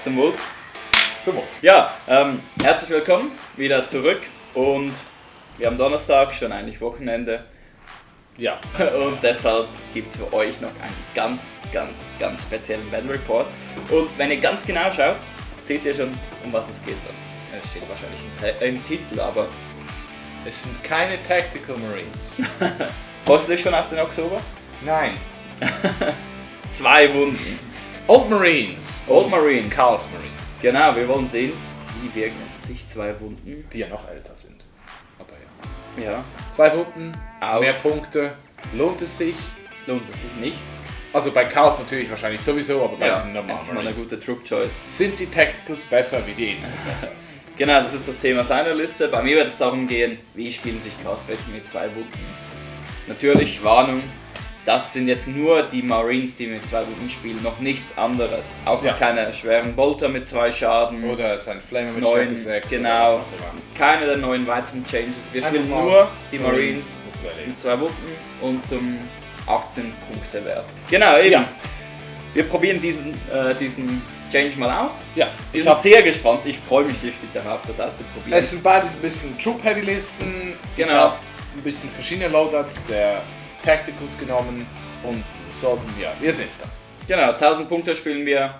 Zum Wohl. Zum Wohl. Ja, herzlich willkommen wieder zurück und wir haben Donnerstag, schon eigentlich Wochenende. Ja. Und deshalb gibt es für euch noch einen ganz speziellen Battle Report. Und wenn ihr ganz genau schaut, seht ihr schon, um was es geht. Es steht wahrscheinlich im Titel, aber... Es sind keine Tactical Marines. Freust du dich schon auf den Oktober? Nein. 2 Wunden. Old Marines. Old Marines. Chaos Marines. Genau, wir wollen sehen, wie wirken sich 2 Wunden. Die ja noch älter sind. Aber ja. Ja. 2 Wunden, Auf. mehr Punkte. Lohnt es sich? Lohnt es sich nicht? Also bei Chaos natürlich wahrscheinlich sowieso, aber bei Ja, den normalen jetzt mal eine Marines. gute Troop-Choice. Sind die Tacticals besser wie die Intercessors? Genau, das ist das Thema seiner Liste. Bei mir wird es darum gehen, wie spielen sich Chaos Space mit 2 Wunden. Natürlich, Warnung, das sind jetzt nur die Marines, die mit 2 Wunden spielen, noch nichts anderes. Auch noch keine schweren Bolter mit 2 Schaden. Oder sein Flamer mit 9, Stärke 6. genau. Oder was auch immer. Keine der neuen weiteren Changes. Wir Einfach spielen mal nur die Marines mit 2 Leben. mit 2 Wunden und zum 18 Punkte Wert. Genau, eben. Ja. Wir probieren diesen Change mal aus. Ja, Wir sind sehr gespannt. Ich freue mich richtig darauf, das auszuprobieren. es sind beides ein bisschen Troop-Heavy-Listen. Ich Genau. habe ein bisschen verschiedene Loadouts der Tacticals genommen und sollten, ja, wir sehen es dann. Genau, 1000 Punkte spielen wir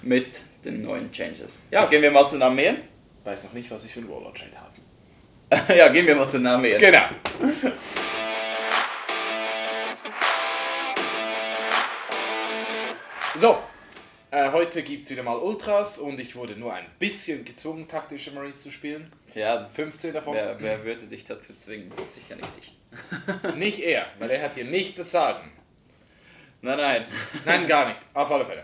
mit den neuen Changes. Ja, gehen wir mal zu den Armeen. Weiß noch nicht, was ich für einen Warlord-Trade habe. Ja, gehen wir mal zu den Armeen. Genau. So, heute gibt es wieder mal Ultras und ich wurde nur ein bisschen gezwungen, taktische Marines zu spielen. Ja, 15 davon. wer würde dich dazu zwingen? Sicher nicht ich. Nicht er, weil er hat hier nicht das Sagen. Nein. Nein, gar nicht. Auf alle Fälle.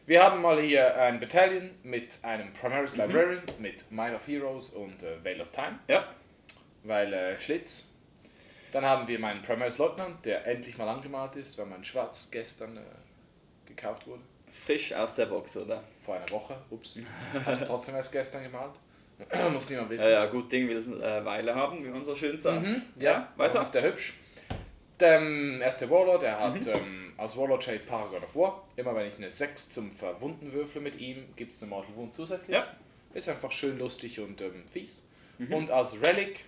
Wir haben mal hier ein Battalion mit einem Primaris Librarian, mit Mine of Heroes und Veil of Time, Ja. weil Schlitz. Dann haben wir meinen Primaris Leutnant, der endlich mal angemalt ist, weil mein Schwarz gestern gekauft wurde. Frisch aus der Box, oder? Vor einer Woche. Ups. Hat trotzdem erst gestern gemalt. Muss niemand wissen. Ja, gut Ding will Weile haben, wie man so schön sagt. Ja, weiter. Ist der hübsch. Der erste Warlord, er hat als Warlord Trade Paragon of War. Immer wenn ich eine 6 zum Verwunden würfle mit ihm, gibt es eine Mortal Wound zusätzlich. Ja. Ist einfach schön lustig und fies. Und als Relic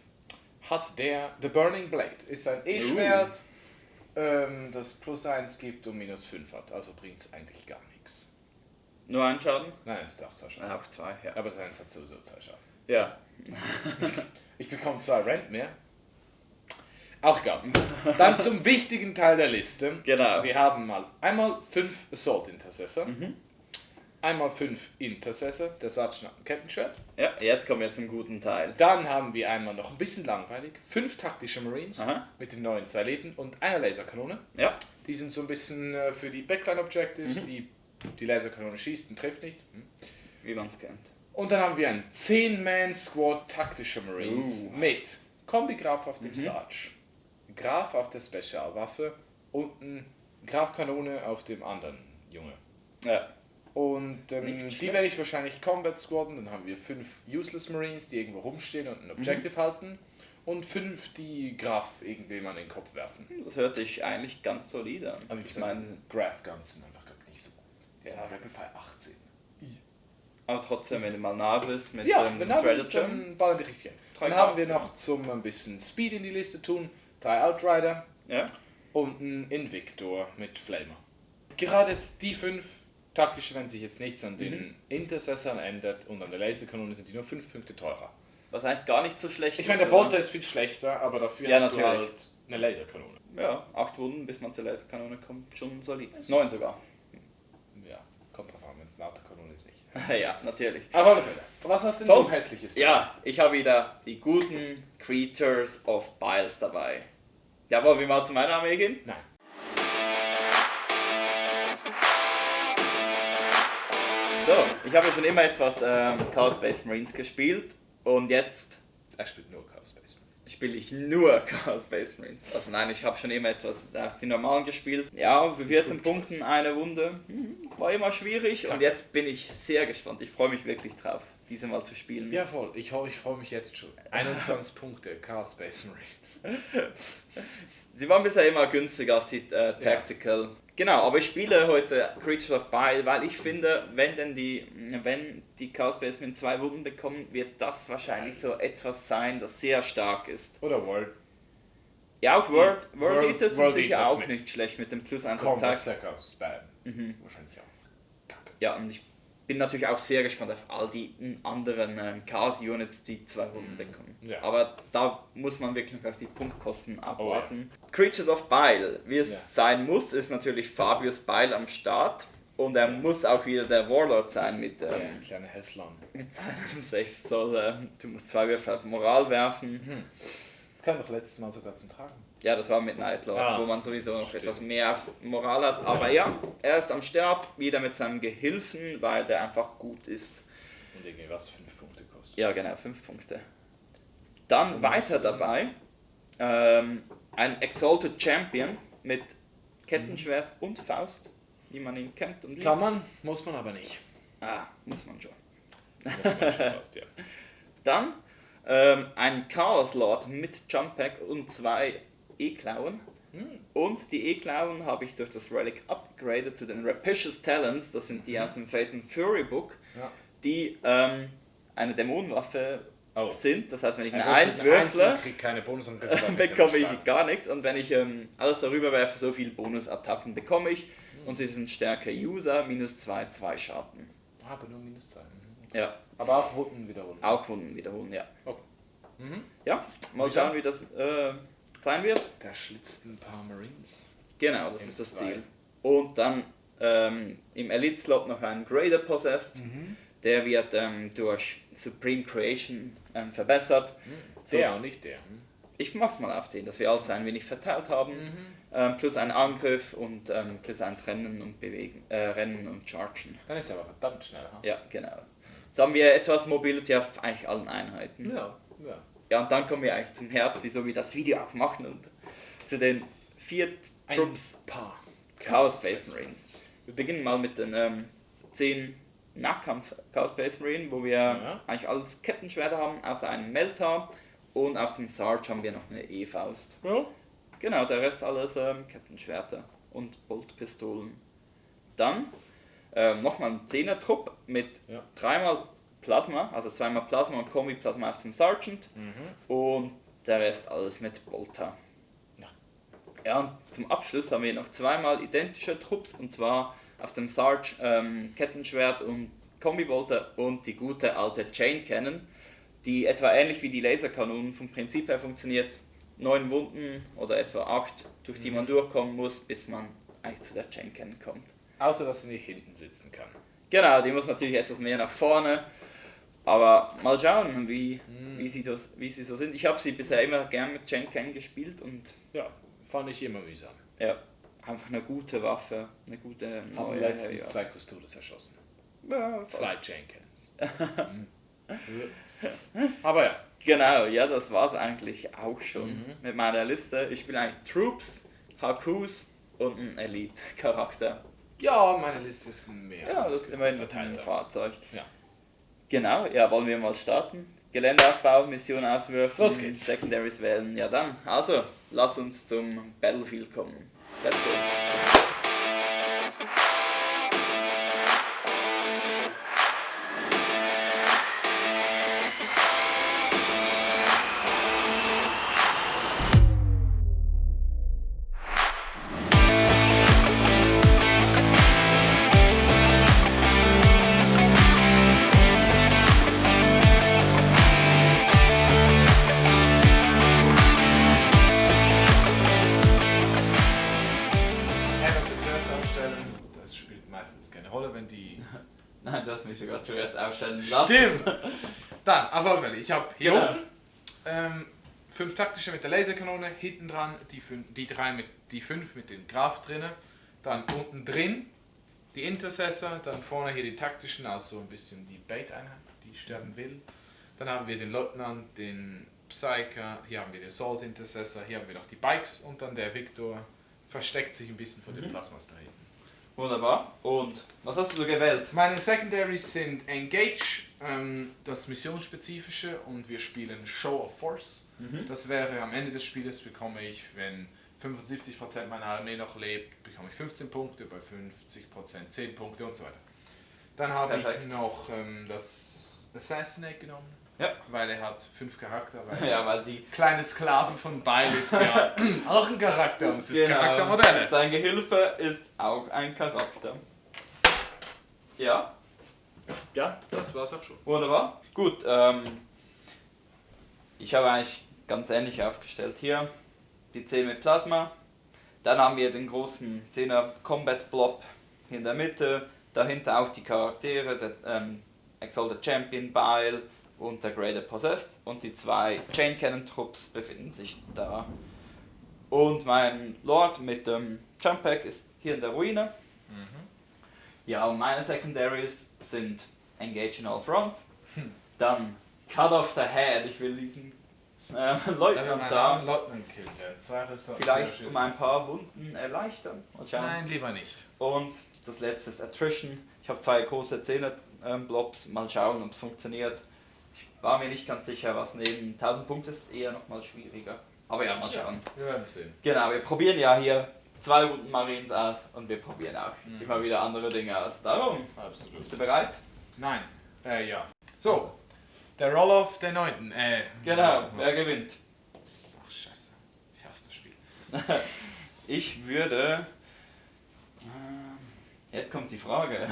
hat der The Burning Blade. Ist ein E-Schwert, das +1 gibt und -5 hat. Also bringt es eigentlich gar nichts. Nur einen Schaden? Nein, es ist auch 2 Schaden. Auch 2, ja. Aber seins hat sowieso 2 Schaden. Ja. Ich bekomme 2 Rent mehr. Auch egal. Dann zum wichtigen Teil der Liste. Genau. Wir haben mal einmal 5 Assault Intercessor. Einmal 5 Intercessor, der Sergeant hat ein Kettenschwert. Ja, jetzt kommen wir zum guten Teil. Dann haben wir einmal noch ein bisschen langweilig 5 taktische Marines Aha. mit den neuen 2 Leben und einer Laserkanone. Ja. Die sind so ein bisschen für die Backline Objectives, die Laserkanone schießt und trifft nicht. Wie man es kennt. Und dann haben wir einen 10-Man-Squad taktischer Marines mit Kombi-Graf auf dem Sarge, Graf auf der Spezialwaffe und ein Grafkanone auf dem anderen Junge. Ja. Und Nicht die werde ich wahrscheinlich Combat squadden. Dann haben wir 5 Useless Marines, die irgendwo rumstehen und ein Objective halten. Und 5, die Graf irgendwem an den Kopf werfen. Das hört sich eigentlich ganz solide an. Aber ich meine, Graf Guns sind einfach nicht so gut. Die sind Rapid Fire 18. Aber trotzdem, wenn du mal nah bist mit Ja, dem wenn haben, Stratagem. dann ballern die richtig. Dann 3 haben wir Graf, noch zum ein bisschen Speed in die Liste tun, 3 Outrider Ja. und ein Invictor mit Flamer. Gerade jetzt die 5 taktische, wenn sich jetzt nichts an den Intercessoren ändert und an der Laserkanone sind die nur 5 Punkte teurer. Was eigentlich gar nicht so schlecht Ich ist. meine, der oder? Bolter ist viel schlechter, aber dafür Ja, hast natürlich. du halt eine Laserkanone. Ja, 8 Wunden, bis man zur Laserkanone kommt. Schon solid. 9 sogar. Ja, kommt drauf an, wenn es eine Autokanone ist, nicht. Ja, natürlich. Auf alle Fälle. Was hast denn Tom, du hässliches? Ja, ich habe wieder die guten Creatures of Biles dabei. Ja, wollen wir mal zu meiner Armee gehen? Nein. So, ich habe ja schon immer etwas Chaos Space Marines gespielt und jetzt Er spielt nur Chaos Space. spiele ich nur Chaos Space Marines. Also nein, ich habe schon immer etwas die normalen gespielt. Ja, für 14 Punkten eine Wunde. war immer schwierig und jetzt bin ich sehr gespannt. Ich freue mich wirklich drauf, diese mal zu spielen. Ja, voll. Ich freue mich jetzt schon. 21 Punkte, Chaos Space Marine. Sie waren bisher immer günstiger als die Tactical. Ja. Genau, aber ich spiele heute Creatures of Bile, weil ich finde, wenn die Chaos Space Marine 2 Wunden bekommen, wird das wahrscheinlich so etwas sein, das sehr stark ist. Oder World. Ja, auch World Eaters sind sicher auch nicht schlecht mit dem Plus 1 Attack. Wahrscheinlich auch. Kacke. Ja, und ich bin natürlich auch sehr gespannt auf all die anderen Chaos-Units, die 2 Wunden bekommen. Ja. Aber da muss man wirklich noch auf die Punktkosten abwarten. Oh, ja. Creatures of Bile, wie es sein muss, ist natürlich Fabius Bile am Start. Und er muss auch wieder der Warlord sein mit kleine Hässlern. Mit seinem 6 Zoll. Du musst 2 Würfel auf Moral werfen. Das kam doch letztes Mal sogar zum Tragen. Ja, das war mit Nightlords, wo man sowieso noch etwas mehr Moral hat. Aber ja, er ist am Start, wieder mit seinem Gehilfen, weil der einfach gut ist. Und irgendwie was 5 Punkte kostet. Ja, genau, 5 Punkte. Dann weiter dabei, ein Exalted Champion mit Kettenschwert und Faust, wie man ihn kennt und liebt. Kann man, muss man aber nicht. Muss man schon. Muss man schon fast, ja. Dann ein Chaos Lord mit Jump Pack und 2 E-Klauen. Und die E-Klauen habe ich durch das Relic upgraded zu den Rapicious Talons, das sind die aus dem Fate and Fury Book, die eine Dämonenwaffe sind. Das heißt, wenn ich eine 1 würfle, bekomme ich gar nichts. Und wenn ich alles darüber werfe, so viele Bonusattacken bekomme ich. Und sie sind stärker User, -2, 2 Schaden. Aber nur -2. Okay. Ja. Aber auch Wunden wiederholen. Auch Wunden wiederholen, ja. Okay. Ja, mal schauen, wie das sein wird. Da schlitzt ein paar Marines. Genau, das ist das Ziel. Und dann im Elite-Slot noch ein Greater Possessed. Der wird durch Supreme Creation verbessert. Der und nicht der. Ich mach's mal auf den, dass wir alles ein wenig verteilt haben. Plus ein Angriff und plus 1 Rennen und Rennen und Chargen. Dann ist er aber verdammt schnell. Ja, genau. Jetzt haben wir etwas Mobility auf eigentlich allen Einheiten. Ja, und dann kommen wir eigentlich zum Herz, wieso wir das Video auch machen und zu den 4 Troops Chaos Space Marines. Wir beginnen mal mit den 10 Nahkampf Chaos Space Marine, wo wir eigentlich alles Kettenschwerter haben, außer einem Meltar, und auf dem Sarge haben wir noch eine E-Faust. Ja. Genau, der Rest alles Kettenschwerter und Boltpistolen. Dann nochmal ein 10er Trupp mit 3-mal Plasma, also 2-mal Plasma und Kombi-Plasma auf dem Sergeant und der Rest alles mit Bolter. Ja, und zum Abschluss haben wir noch 2-mal identische Trupps, und zwar auf dem Sarge Kettenschwert und Kombi-Bolter und die gute alte Chain Cannon, die etwa ähnlich wie die Laserkanonen vom Prinzip her funktioniert. 9 Wunden oder etwa 8, durch die man durchkommen muss, bis man eigentlich zu der Chain Cannon kommt. Außer, dass sie nicht hinten sitzen kann. Genau, die muss natürlich etwas mehr nach vorne. Aber mal schauen, wie sie so sind. Ich habe sie bisher immer gern mit Chain Cannon gespielt und ja, fand ich immer mühsam. Ja, einfach eine gute Waffe, eine gute neue. Haben letztens 2 Custodes erschossen. Ja, 2 Chain Cannons. Aber ja. Genau, ja, das war's eigentlich auch schon mit meiner Liste. Ich spiele eigentlich Troops, Hakus und einen Elite-Charakter. Ja, meine Liste ist mehr. Ja, das ist immerhin ein Fahrzeug. Ja. Genau, ja, wollen wir mal starten? Geländeaufbau, Mission auswürfen, los geht's. Secondaries wählen. Ja dann, also, lass uns zum Battlefield kommen. Let's go. Nein, du hast mich sogar zuerst aufstellen lassen. Stimmt! Dann, auf alle Fälle, ich habe hier unten 5 taktische mit der Laserkanone, hinten dran die 5 mit den Graf drinnen, dann unten drin die Intercessor, dann vorne hier die taktischen, also ein bisschen die Bait-Einheit, die sterben will. Dann haben wir den Leutnant, den Psyker, hier haben wir den Assault Intercessor, hier haben wir noch die Bikes und dann der Victor versteckt sich ein bisschen von den Plasmas da hinten. Wunderbar. Und was hast du so gewählt? Meine Secondaries sind Engage, das missionsspezifische, und wir spielen Show of Force. Das wäre am Ende des Spieles bekomme ich, wenn 75% meiner Armee noch lebt, bekomme ich 15 Punkte, bei 50% 10 Punkte und so weiter. Dann habe ich noch das Assassinate genommen, weil er hat 5 Charakter, weil die kleine Sklave von Beil ist ja auch ein Charakter und es ist Charaktermodelle. Sein Gehilfe ist auch ein Charakter. Ja? Ja, das war's auch schon. Wunderbar. Gut, ich habe eigentlich ganz ähnlich aufgestellt hier. Die 10 mit Plasma. Dann haben wir den großen 10er Combat Blob in der Mitte. Dahinter auch die Charaktere, der Exalted Champion, Bile und der Greater Possessed. Und die 2 Chain Cannon Trupps befinden sich da. Und mein Lord mit dem Jump Pack ist hier in der Ruine. Ja, und meine Secondaries sind Engage in all fronts. Dann Cut off the Head. Ich will diesen Leutnant da. Leutnant killen, der vielleicht um ein paar Wunden erleichtern. Nein, lieber nicht. Und das letzte ist Attrition. Ich habe 2 große 10er Blobs. Mal schauen, ob es funktioniert. Ich war mir nicht ganz sicher, was neben 1000 Punkten ist eher nochmal schwieriger. Aber ja, mal schauen. Wir werden es sehen. Genau, wir probieren ja hier 2 Runden Marines aus und wir probieren auch immer wieder andere Dinge aus. Darum, absolut. Bist du bereit? Nein, ja. So, der Roll-Off der 9. Genau, wer gewinnt? Ach scheiße, ich hasse das Spiel. Ich würde... Jetzt kommt die Frage,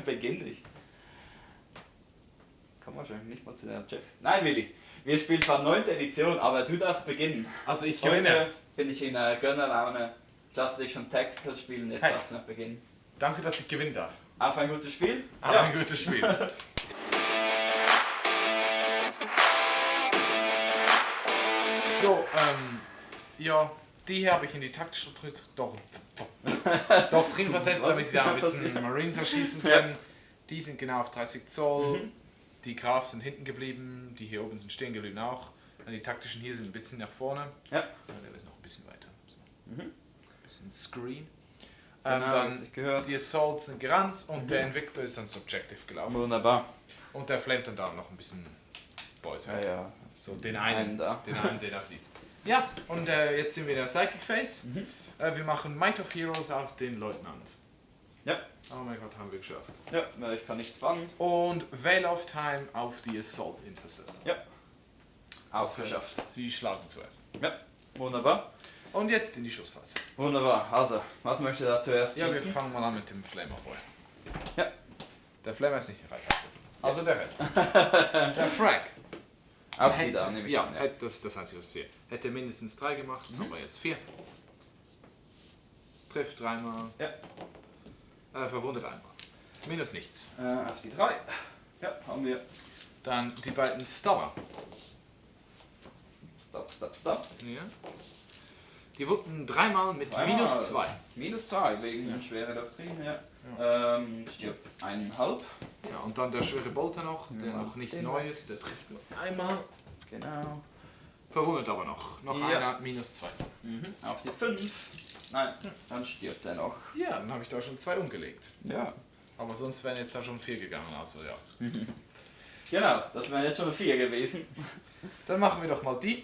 beginn nicht. Kommen wir schon nicht mal zu der Chefs. Nein, Willi, wir spielen zwar 9. Edition, aber du darfst beginnen. Also ich gewinne. Heute bin ich in Gönnerlaune. Lass dich schon Tactical spielen, jetzt darfst du noch beginnen. Danke, dass ich gewinnen darf. Auf ein gutes Spiel? Auf ein gutes Spiel. So, ja, die hier habe ich in die taktische Doktrin versetzt, damit sie da ein bisschen Marines erschießen können. Die sind genau auf 30 Zoll. Die Graf sind hinten geblieben, die hier oben sind stehen geblieben auch. Und die taktischen hier sind ein bisschen nach vorne. Ja. Der ist noch ein bisschen weiter. So. Ein bisschen Screen. Genau, dann die Assaults sind gerannt und der Invictor ist ans Objective gelaufen. Wunderbar. Und der flammt dann da noch ein bisschen Boys. Ja. So den einen, der er sieht. Ja, und jetzt sind wir in der Psychic Phase. Wir machen Might of Heroes auf den Leutnant. Ja. Oh mein Gott, haben wir geschafft. Ja, ich kann nichts fangen. Und Veil of Time auf die Assault Intercessor. Ja. Ausgeschafft. Sie schlagen zuerst. Ja, wunderbar. Und jetzt in die Schussphase. Wunderbar. Also, was möchte da zuerst Ja, schießen? wir fangen mal an mit dem Flamer Boy. Ja. Der Flamer ist nicht bereit. Also der Rest. Der Frank. Auf die da, nehme ich ja, an. Ja, das ist das Einzige, was ich sehe. Hätte mindestens 3 gemacht, haben wir jetzt 4. Trifft 3-mal. Ja. Verwundet einmal. Minus nichts. Auf die 3. Ja, haben wir. Dann die beiden Stopper. Stop. Ja. Die wunden 3-mal mit minus 2. Minus 2 wegen schwerer Doktrin, ja. Stirbt 1,5. Ja, und dann der schwere Bolter noch, der noch nicht neu ist, der trifft nur einmal. Genau. Verwundet aber noch. Noch einer, minus 2. Auf die 5. Nein, dann stirbt er noch. Ja, dann habe ich da schon 2 umgelegt. Ja. Aber sonst wären jetzt da schon 4 gegangen, also ja. Genau, das wären jetzt schon 4 gewesen. Dann machen wir doch mal die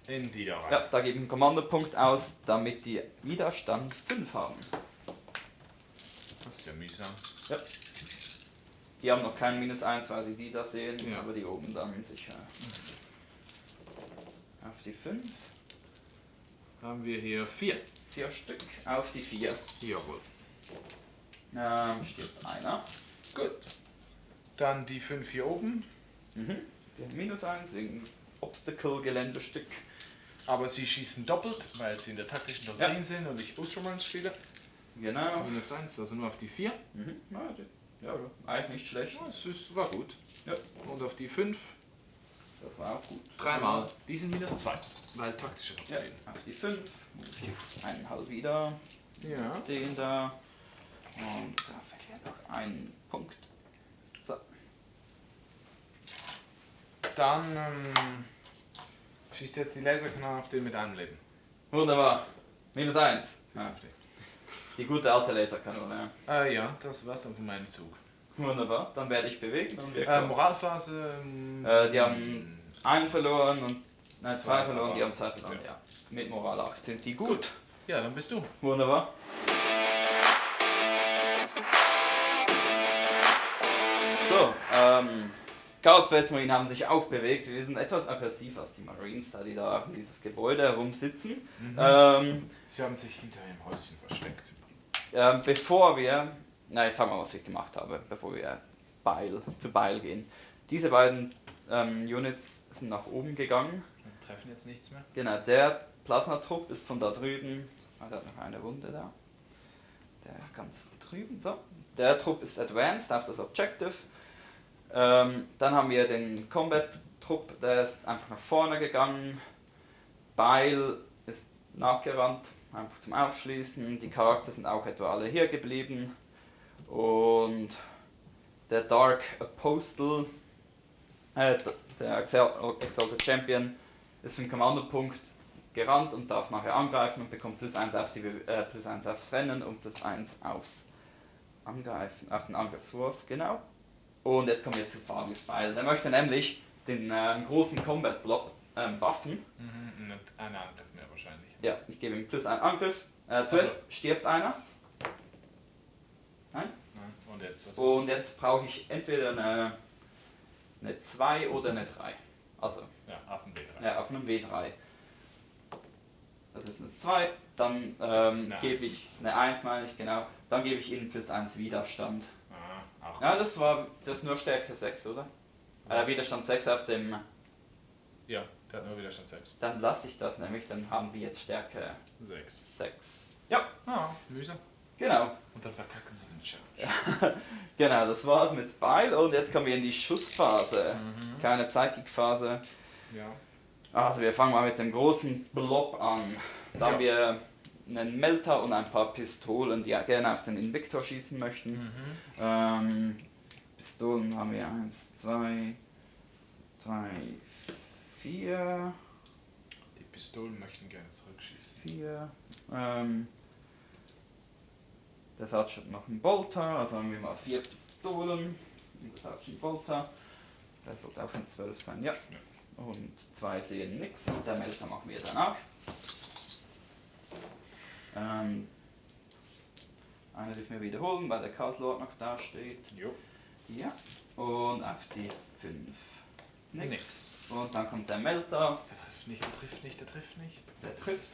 in die da rein. Ja, da gebe ich einen Kommandopunkt aus, damit die Widerstand 5 haben. Das ist ja mühsam. Ja. Die haben noch keinen minus 1, weil sie die da sehen, ja. Aber die oben dann sicher. Auf die 5. Haben wir hier 4. 4 Stück auf die 4. Jawohl. Stirbt einer. Gut. Dann die 5 hier oben. Die haben minus 1 wegen Obstacle-Geländestück. Aber sie schießen doppelt, weil sie in der taktischen Doktrin sind und ich Ultramarines spiele. Genau. Minus 1, also nur auf die 4. Ja, eigentlich nicht schlecht. Ja, es war gut. Ja. Und auf die 5. Das war auch gut. 3-mal. Die sind minus 2, weil taktische Doktrin. Ja, auf die 5. 1,5 wieder. Ja. Den da. Und da verliert noch einen Punkt. So. Dann schießt jetzt die Laserkanone auf den mit einem Leben. Wunderbar. Minus 1. Die gute alte Laserkanone. Ja, das war's dann von meinem Zug. Wunderbar, dann werde ich bewegen und wir kommen. Moralphase. Die haben einen verloren und. Nein, zwei verloren, die haben zwei verloren, Ja. ja. Mit Moral 8 sind die gut. Ja, dann bist du. Wunderbar. So, Chaos Space Marine haben sich auch bewegt. Wir sind etwas aggressiv als die Marines, da die da in dieses Gebäude herumsitzen. Sie haben sich hinter einem Häuschen versteckt. Bevor wir, ich sag mal, was ich gemacht habe, bevor wir zu Beil gehen. Diese beiden Units sind nach oben gegangen. Und treffen jetzt nichts mehr. Genau, der Plasmatrupp ist von da drüben. Er hat noch eine Wunde da. Der ganz drüben, so. Der Trupp ist advanced auf das Objective. Dann haben wir den Combat-Trupp, der ist einfach nach vorne gegangen. Beil ist nachgerannt, einfach zum Aufschließen. Die Charakter sind auch etwa alle hier geblieben. Und der Dark Apostle, der Exalted Champion, ist für den Kommandopunkt gerannt und darf nachher angreifen und bekommt +1 auf +1 aufs Rennen und +1 aufs Angreifen, auf den Angriffswurf, genau. Und jetzt kommen wir zu Fabius Beil. Der möchte nämlich den großen Combat-Block buffen. Und einen Angriff mehr wahrscheinlich. Ja, ich gebe ihm +1 Angriff. Zuerst stirbt einer. Nein? Und jetzt? Und jetzt brauche ich entweder eine 2 oder eine 3. Also, Ja, auf dem W3. ja, auf einem W3. Das ist eine 2, dann gebe ich eine 1, meine ich, genau. Dann gebe ich ihnen +1 Widerstand. Auch Ja, das ist nur Stärke 6, oder? Widerstand 6 auf dem. Ja, der hat nur Widerstand 6. Dann lasse ich das nämlich, dann haben wir jetzt Stärke 6. 6. Ja, Mühsam. genau. Und dann verkacken sie den Challenge. Genau, das war's mit Beil und jetzt kommen wir in die Schussphase. Keine Psychic-Phase. Ja. Also wir fangen mal mit dem großen Blob an. Da haben wir einen Melter und ein paar Pistolen, die ja gerne auf den Invictor schießen möchten. Pistolen haben wir 1, 2, 3, 4. Die Pistolen möchten gerne zurückschießen. 4. Der Sergeant noch einen Bolter, also haben wir mal 4 Pistolen. Und der Sergeant Bolter. Der sollte auch ein 12 sein, ja. Und 2 sehen nichts und der Melter machen wir danach. Eine dürfen wir wiederholen, weil der Chaos Lord noch da steht. Jo. Ja. Und auf die 5. Nix. Und dann kommt der Melter. Der trifft nicht, der trifft nicht, der trifft nicht. Der trifft.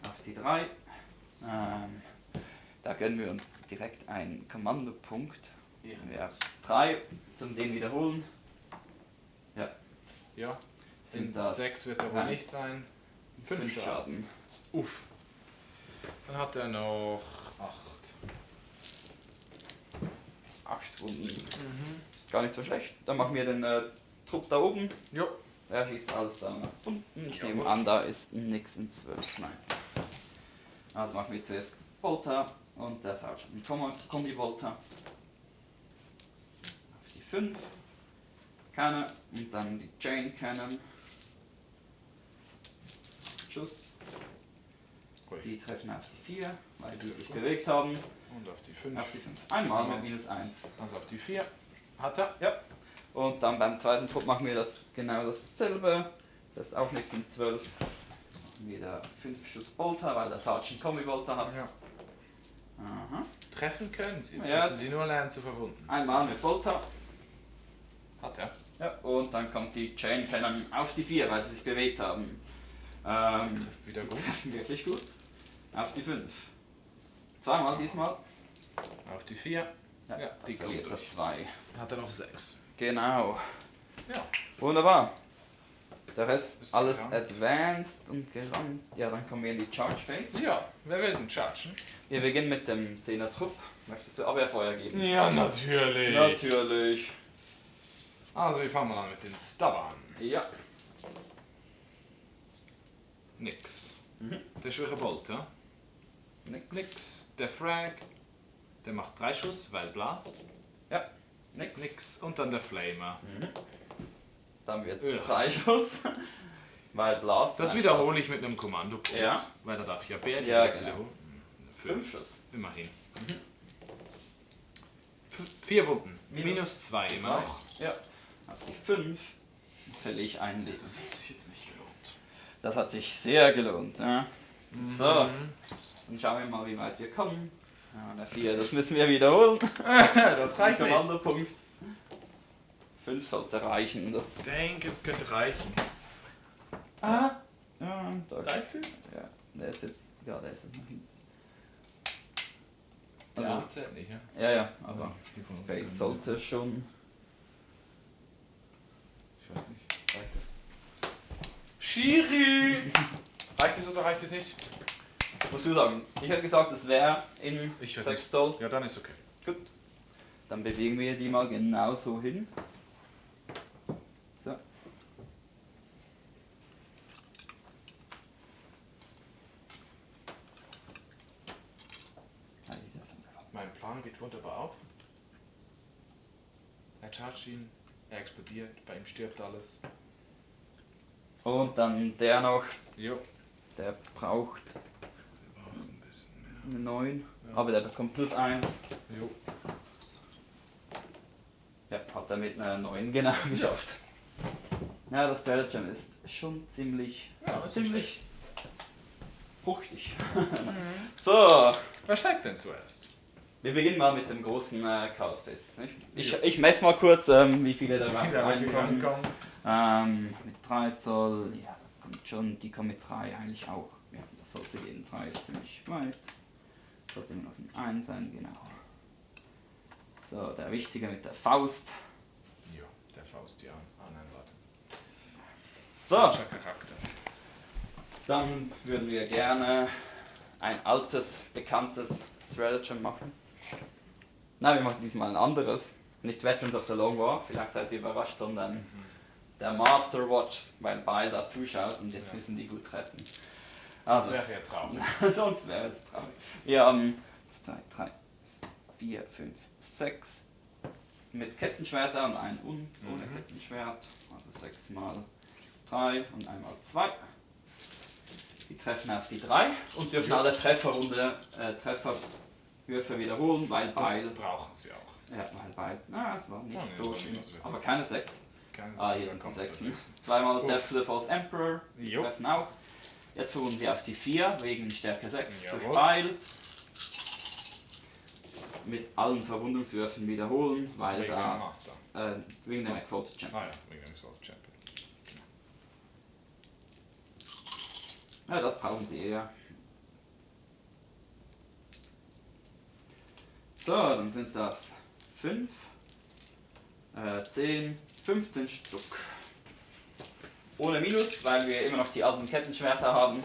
Auf die 3. Da gönnen wir uns direkt einen Kommandopunkt. Ja. Wir haben 3 zum den wiederholen. Ja. Sind das 6 wird er wohl nicht sein. 5 Schaden. Uff. Dann hat er noch 8. 8 Wunden. Gar nicht so schlecht. Dann machen wir den Trupp da oben. Jo. Der schießt alles da nach unten. Ich nehme Jawohl. an, da ist nix in 12. Nein. Also machen wir zuerst Bolter und der Sergeant Kombi-Bolter. Auf die 5. Cannon und dann die Chain Cannon. Schuss. Die treffen auf die 4, weil die sich bewegt haben. Und auf die 5. Auf die 5. Einmal mit -1. Also auf die 4. Hat er. Ja. Und dann beim zweiten Trupp machen wir das genau dasselbe. Das ist auch nichts in 12. Machen wir da 5 Schuss Bolter, weil der Sergeant Kombi-Bolter hat. Ja. Aha. Treffen können sie. Jetzt Ja. müssen sie nur lernen zu verwunden. Einmal mit Bolter. Hat er. Ja. Und dann kommt die Chain Cannon auf die 4, weil sie sich bewegt haben. Trifft wieder gut. Wirklich gut. Auf die 5. Zweimal diesmal. Auf die 4. Ja, die verliert kommt er durch. 2. Hat er noch 6. Genau. Ja. Wunderbar. Der Rest Ist alles gerannt. advanced und gerannt. Ja, dann kommen wir in die Charge Phase. Ja, wer will denn chargen? Wir beginnen mit dem 10er Trupp. Möchtest du Abwehrfeuer geben? Ja, natürlich. Natürlich. Also wir fangen mal an mit den Stubbern. Ja. Nix. Der schwache Bolt, ja? Nix. Der Frag, der macht 3 Schuss, weil Blast. Ja. Nix. Nix. Und dann der Flamer. Dann wird Ugh. 3 Schuss. Weil Blast. Das wiederhole ich mit einem Kommandopunkt. Ja. Weil da darf ich ja Bär Ja, direkt genau. wiederholen. 5 Schuss. Immerhin. 4 Wunden. Minus 2 immer noch. Ja. Auf die 5 verliere ich ein Leben. Das hat sich jetzt nicht gelohnt. Das hat sich sehr gelohnt. Ja. So, dann schauen wir mal, wie weit wir kommen. Ja, der 4, das müssen wir wiederholen. Das reicht nicht. Kommandopunkt. 5 sollte reichen. Das Ich denke, es könnte reichen. ja, da Reicht es? Ja, der ist jetzt gerade etwas nach hinten. Der Also, zählt nicht, ja? ja, aber Base sollte schon. Ich weiß nicht. Reicht es? Schiri! Reicht es oder reicht es nicht? Musst du sagen, ich hätte gesagt, es wäre in Ich weiß 6 nicht. Zoll. Ja, dann ist okay. Gut. Dann bewegen wir die mal genau so hin. So. Mein Plan geht wunderbar auf. Er chargt ihn, er explodiert, bei ihm stirbt alles. Und dann der noch, Jo. der braucht Wir brauchen ein bisschen mehr. eine 9, Ja. aber der bekommt plus 1. Jo. Ja, hat er mit einer 9 genau geschafft. Ja, das Stratagem ist schon ziemlich fruchtig. So, Wer steigt denn zuerst? wir beginnen mal mit dem großen Chaos Fest. Ich messe mal kurz, wie viele da reinkommen. Mit 3 Zoll, ja, kommt schon, die kommen mit 3 eigentlich auch. Ja, das sollte gehen, 3 ist ziemlich weit. Sollte immer noch ein 1 sein, genau. So, der Wichtige mit der Faust. Jo, der Faust, ja. Ah nein, warte. So, Falscher Charakter. dann würden wir gerne ein altes, bekanntes Stratagem machen. Nein, wir machen diesmal ein anderes. Nicht Veterans of the Long War, vielleicht seid ihr überrascht, sondern der Master Watch, weil beide da zuschaut und jetzt müssen die gut treffen. Das Also, wäre ja traurig. sonst wäre es traurig. Wir haben 2, 3, 4, 5, 6 mit Kettenschwerter und einen ohne Kettenschwert. Also 6 mal 3 und einmal 2. Die treffen auf die 3 und dürfen alle Trefferwürfe wiederholen, weil beide. Das brauchen sie auch. Ja, weil beide. Na, es war nicht Oh, nee, so das war schlimm. nicht so schlimm. Aber keine 6. Ah, Hier sind die 6. Zweimal Death to the False Emperor. Die Jo. treffen auch. Jetzt verwunden sie auf die 4 wegen Stärke 6 durch Jawohl. Beil. Mit allen Verwundungswürfen wiederholen, weil Wegen dem da Master. wegen dem Exalted Champion. Ah ja, wegen dem Exalted Champion. Ja, das brauchen sie eher. So, dann sind das 5, 10, 15 Stück. Ohne Minus, weil wir immer noch die alten Kettenschwerter haben.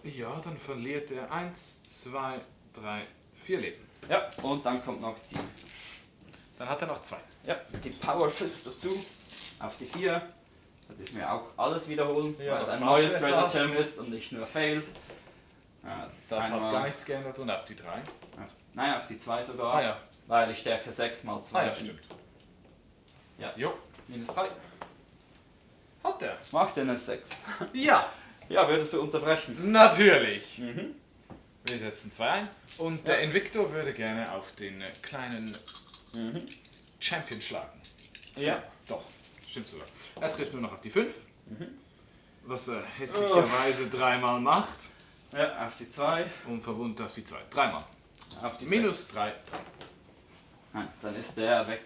Ja, dann verliert er 1, 2, 3, 4 Leben. Ja, und dann kommt noch Dann hat er noch 2. die Power Fist dazu. Auf die 4. Da dürfen wir auch alles wiederholen, Ja, weil das es ein machst du neues jetzt Stratagem ist und nicht nur failed. Ja, Das einmal- hat gar nichts geändert und auf die 3. Nein, auf die 2 sogar, Ah ja. weil ich Stärke 6 mal 2 Ah ja, stimmt. Ja. Jo. Minus 3. Hat er. Macht denn eine 6? Ja, Ja, würdest du unterbrechen? natürlich. Mhm. Wir setzen 2 ein und der Invictor würde gerne auf den kleinen Champion schlagen. Ja. Doch, stimmt sogar. Er trifft nur noch auf die 5, was er hässlicherweise 3-mal macht Ja, auf die 2. und verwundet auf die 2. 3-mal. Auf die Minus 3. Nein, dann ist der weg.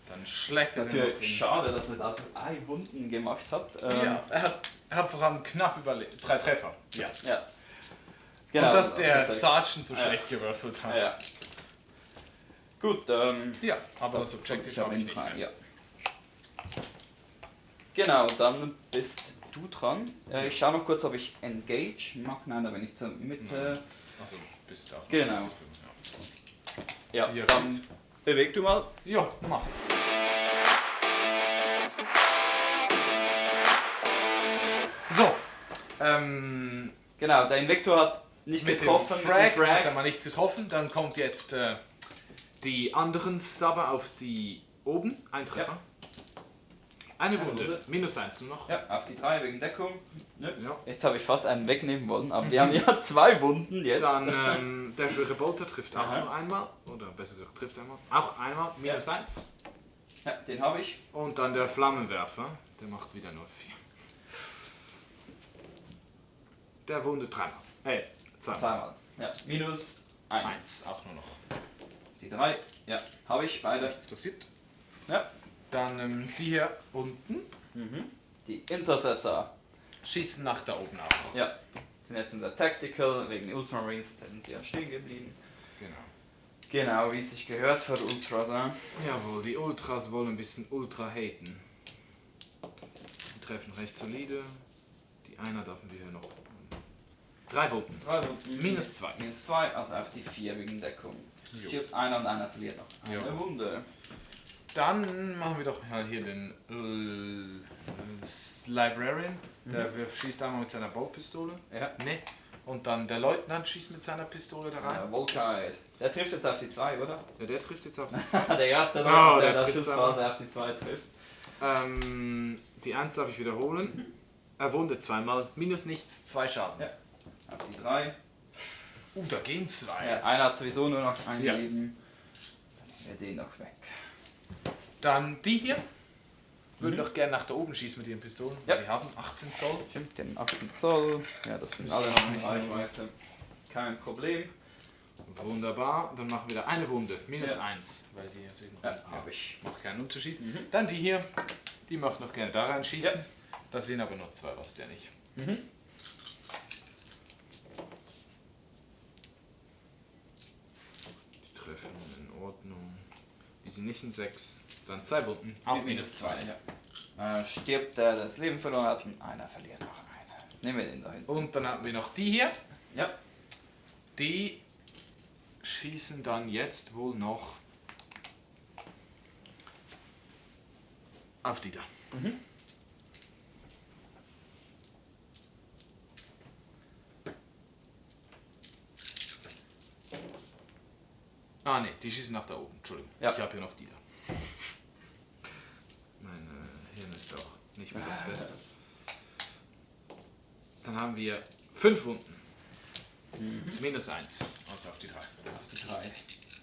Dann schlägt er den noch Natürlich schade, dass er da 3 Wunden gemacht hat. Ja, er hat vor allem knapp überlebt. 3 Treffer. Ja. Ja. Genau, Und dass der sechs. Sergeant so Ja. schlecht gewürfelt hat. Ja. Gut, Ja, aber das Objective habe ich nicht mehr. Ja. Genau, dann bist du dran. Ich schaue noch kurz, ob ich Engage mache. Nein, da bin ich zur Mitte. Also bist du auch. Genau. Ja, Ja, dann gut. beweg du mal. Ja, mach. So. Genau, der Invictor hat nicht Mit getroffen. dem Frag hat er mal nichts getroffen. Dann kommt jetzt die anderen Stabber auf die oben. Ein Treffer. Eine Wunde. -1 nur noch. Ja, auf die 3 wegen Deckung. Ne? Ja. Jetzt habe ich fast einen wegnehmen wollen, aber die haben ja 2 Wunden jetzt. Dann der schwere Bolter trifft auch Aha. nur einmal. Oder besser gesagt, trifft einmal. Auch einmal. -1. Ja, den habe ich. Und dann der Flammenwerfer. Der macht wieder nur 4. Der wundet 3-mal. Zweimal. Zweimal. Ja, -1. 1. Auch nur noch. Die 3. Ja, habe ich beide. Nichts passiert. Ja. Dann die hier unten. Die Intercessor. Schießen nach da oben auch. Ja. Sind jetzt in der Tactical, wegen Ultramarines sind sie ja stehen geblieben. Genau. Genau, wie es sich gehört für die Ultras. Ne? Jawohl, die Ultras wollen ein bisschen Ultra haten. Die treffen recht solide. Die einer dürfen wir hier noch. 3 Wunden. 3 Wunden. -2. -2, also auf die 4 wegen Deckung. Jo. Stirbt einer und einer verliert noch eine Jo. Wunde. Dann machen wir doch mal hier den Librarian. Der schießt einmal mit seiner Boltpistole. Ja. Ne. Und dann der Leutnant schießt mit seiner Pistole da rein. Volkite. Der trifft jetzt auf die 2, oder? Ja, der trifft jetzt auf die 2. Der erste, Oh, der der der trifft Schussphase auf die 2 trifft. Die 1 darf ich wiederholen. Er wundet zweimal. Minus nichts, 2 Schaden. Ja. Auf die 3. Da gehen 2. Ja, einer hat sowieso nur noch ein Ja. Leben. Dann wäre den noch weg. Dann die hier. Würden doch gerne nach da oben schießen mit ihren Pistolen. Ja. Die haben 18 Zoll. Stimmt, den 18 Zoll. Ja, das sind Ist alle auch noch in nicht Reichweite. Kein Problem. Wunderbar. Dann machen wir wieder eine Wunde. -1. Weil die natürlich noch Ja, unten habe ich. macht keinen Unterschied. Dann die hier. Die macht noch gerne da reinschießen. Ja. Da sind aber nur 2, was der nicht. Die treffen in Ordnung. Die sind nicht in 6. Dann 2 Wunden. Auch -2. Ja. Stirbt der, der das Leben verloren hat, und einer verliert noch 1. Nehmen wir den da hinten. Und dann haben wir noch die hier. Ja. Die schießen dann jetzt wohl noch auf die da. Ah ne, die schießen nach da oben. Entschuldigung. Ja. Ich habe hier noch die da. Mein Hirn ist auch nicht mehr das Beste. Dann haben wir 5 Wunden. -1. Also auf die 3. Auf die 3.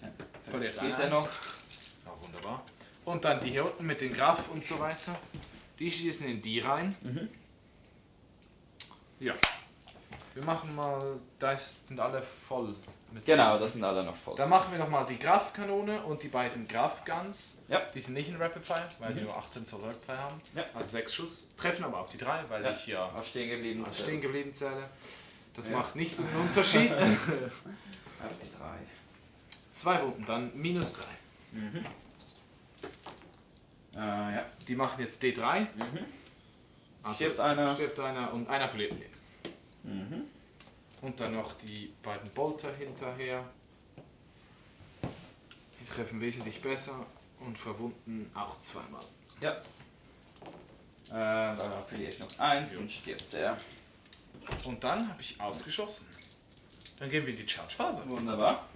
Ja. Verliert Geht einer der noch? Ja, wunderbar. Und dann die hier unten mit den Graf und so weiter. Die schießen in die rein. Ja. Wir machen mal, das sind alle voll. Mit Genau, das sind alle noch voll. Dann machen wir nochmal die Graf-Kanone und die beiden Graf-Guns. Ja. Die sind nicht in Rapid Fire, weil die nur 18 Zoll Rapid Fire haben. Ja. Also 6 Schuss. Treffen aber auf die 3, weil Ja. ich ja Auf stehen geblieben. als stehen geblieben zähle. Das Ja. macht nicht so einen Unterschied. Auf die 3. 2 Wunden, dann -3. Ja. Die machen jetzt D3. Also Stirbt einer. Stirbt einer und einer verliert Leben. Und dann noch die beiden Bolter hinterher. Die treffen wesentlich besser und verwunden auch zweimal. Ja. Da verliere ich noch 1 und stirbt der. Und dann habe ich ausgeschossen. Dann gehen wir in die Charge-Phase. Wunderbar.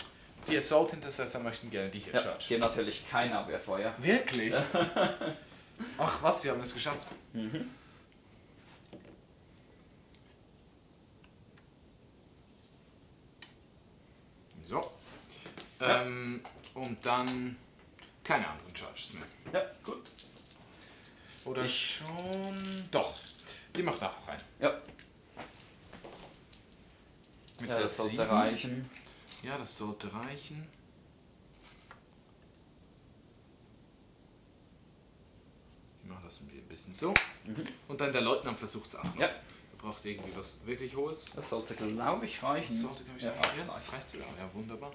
Die Assault Intercessor möchten gerne die hier Ja, charge. hier natürlich kein Abwehrfeuer. Wirklich? Ach was, wir haben es geschafft. So. Und dann keine anderen Charges mehr. Ja, gut. Oder schon. Doch. Die macht nachher rein. Ja, Mit ja der das sollte 7. reichen. Ja, das sollte reichen. Ich mache das ein bisschen so. Und dann der Leutnant versucht es auch noch. Ja, Er braucht irgendwie was wirklich Hohes. das sollte glaube ich reichen. Das sollte, glaube ich, Ja, ja, das reicht sogar. Ja, wunderbar.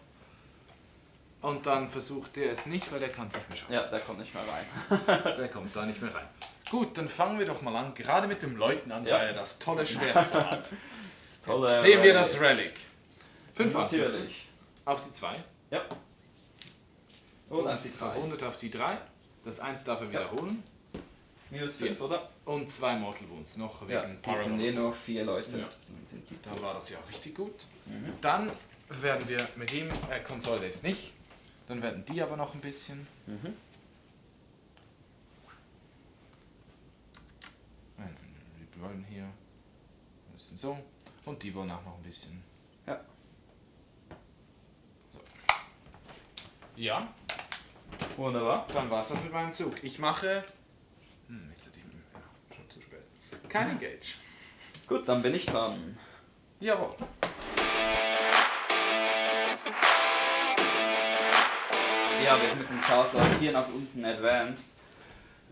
Und dann versucht der es nicht, weil der kann es nicht mehr schaffen. Ja, der kommt nicht mehr rein. Der kommt da nicht mehr rein. Gut, dann fangen wir doch mal an. Gerade mit dem Leutnant, Ja. weil er das tolle Schwert hat. Tolle Sehen wir Relic. das Relic. 5 Natürlich. auf die 2. Ja. Und auf die 3. Verwundet auf die 3. Das 1 darf er wiederholen. Minus 5, oder? Und 2 Mortal Wounds noch wegen Ja, die sind Paramorph. nur 4 Leute. Ja. Dann sind die Dann war das ja auch richtig gut. Dann werden wir mit ihm, Consolidated nicht. Dann werden die aber noch ein bisschen. die wollen hier ein bisschen so und die wollen auch noch ein bisschen. Ja. So. Ja, Wunderbar. dann war's das mit meinem Zug. Ich mache. Jetzt hätte ich. Ja, schon zu spät. Kein Engage. Gut, dann bin ich dran. Jawohl. Ja, wir sind mit dem Castle hier nach unten advanced,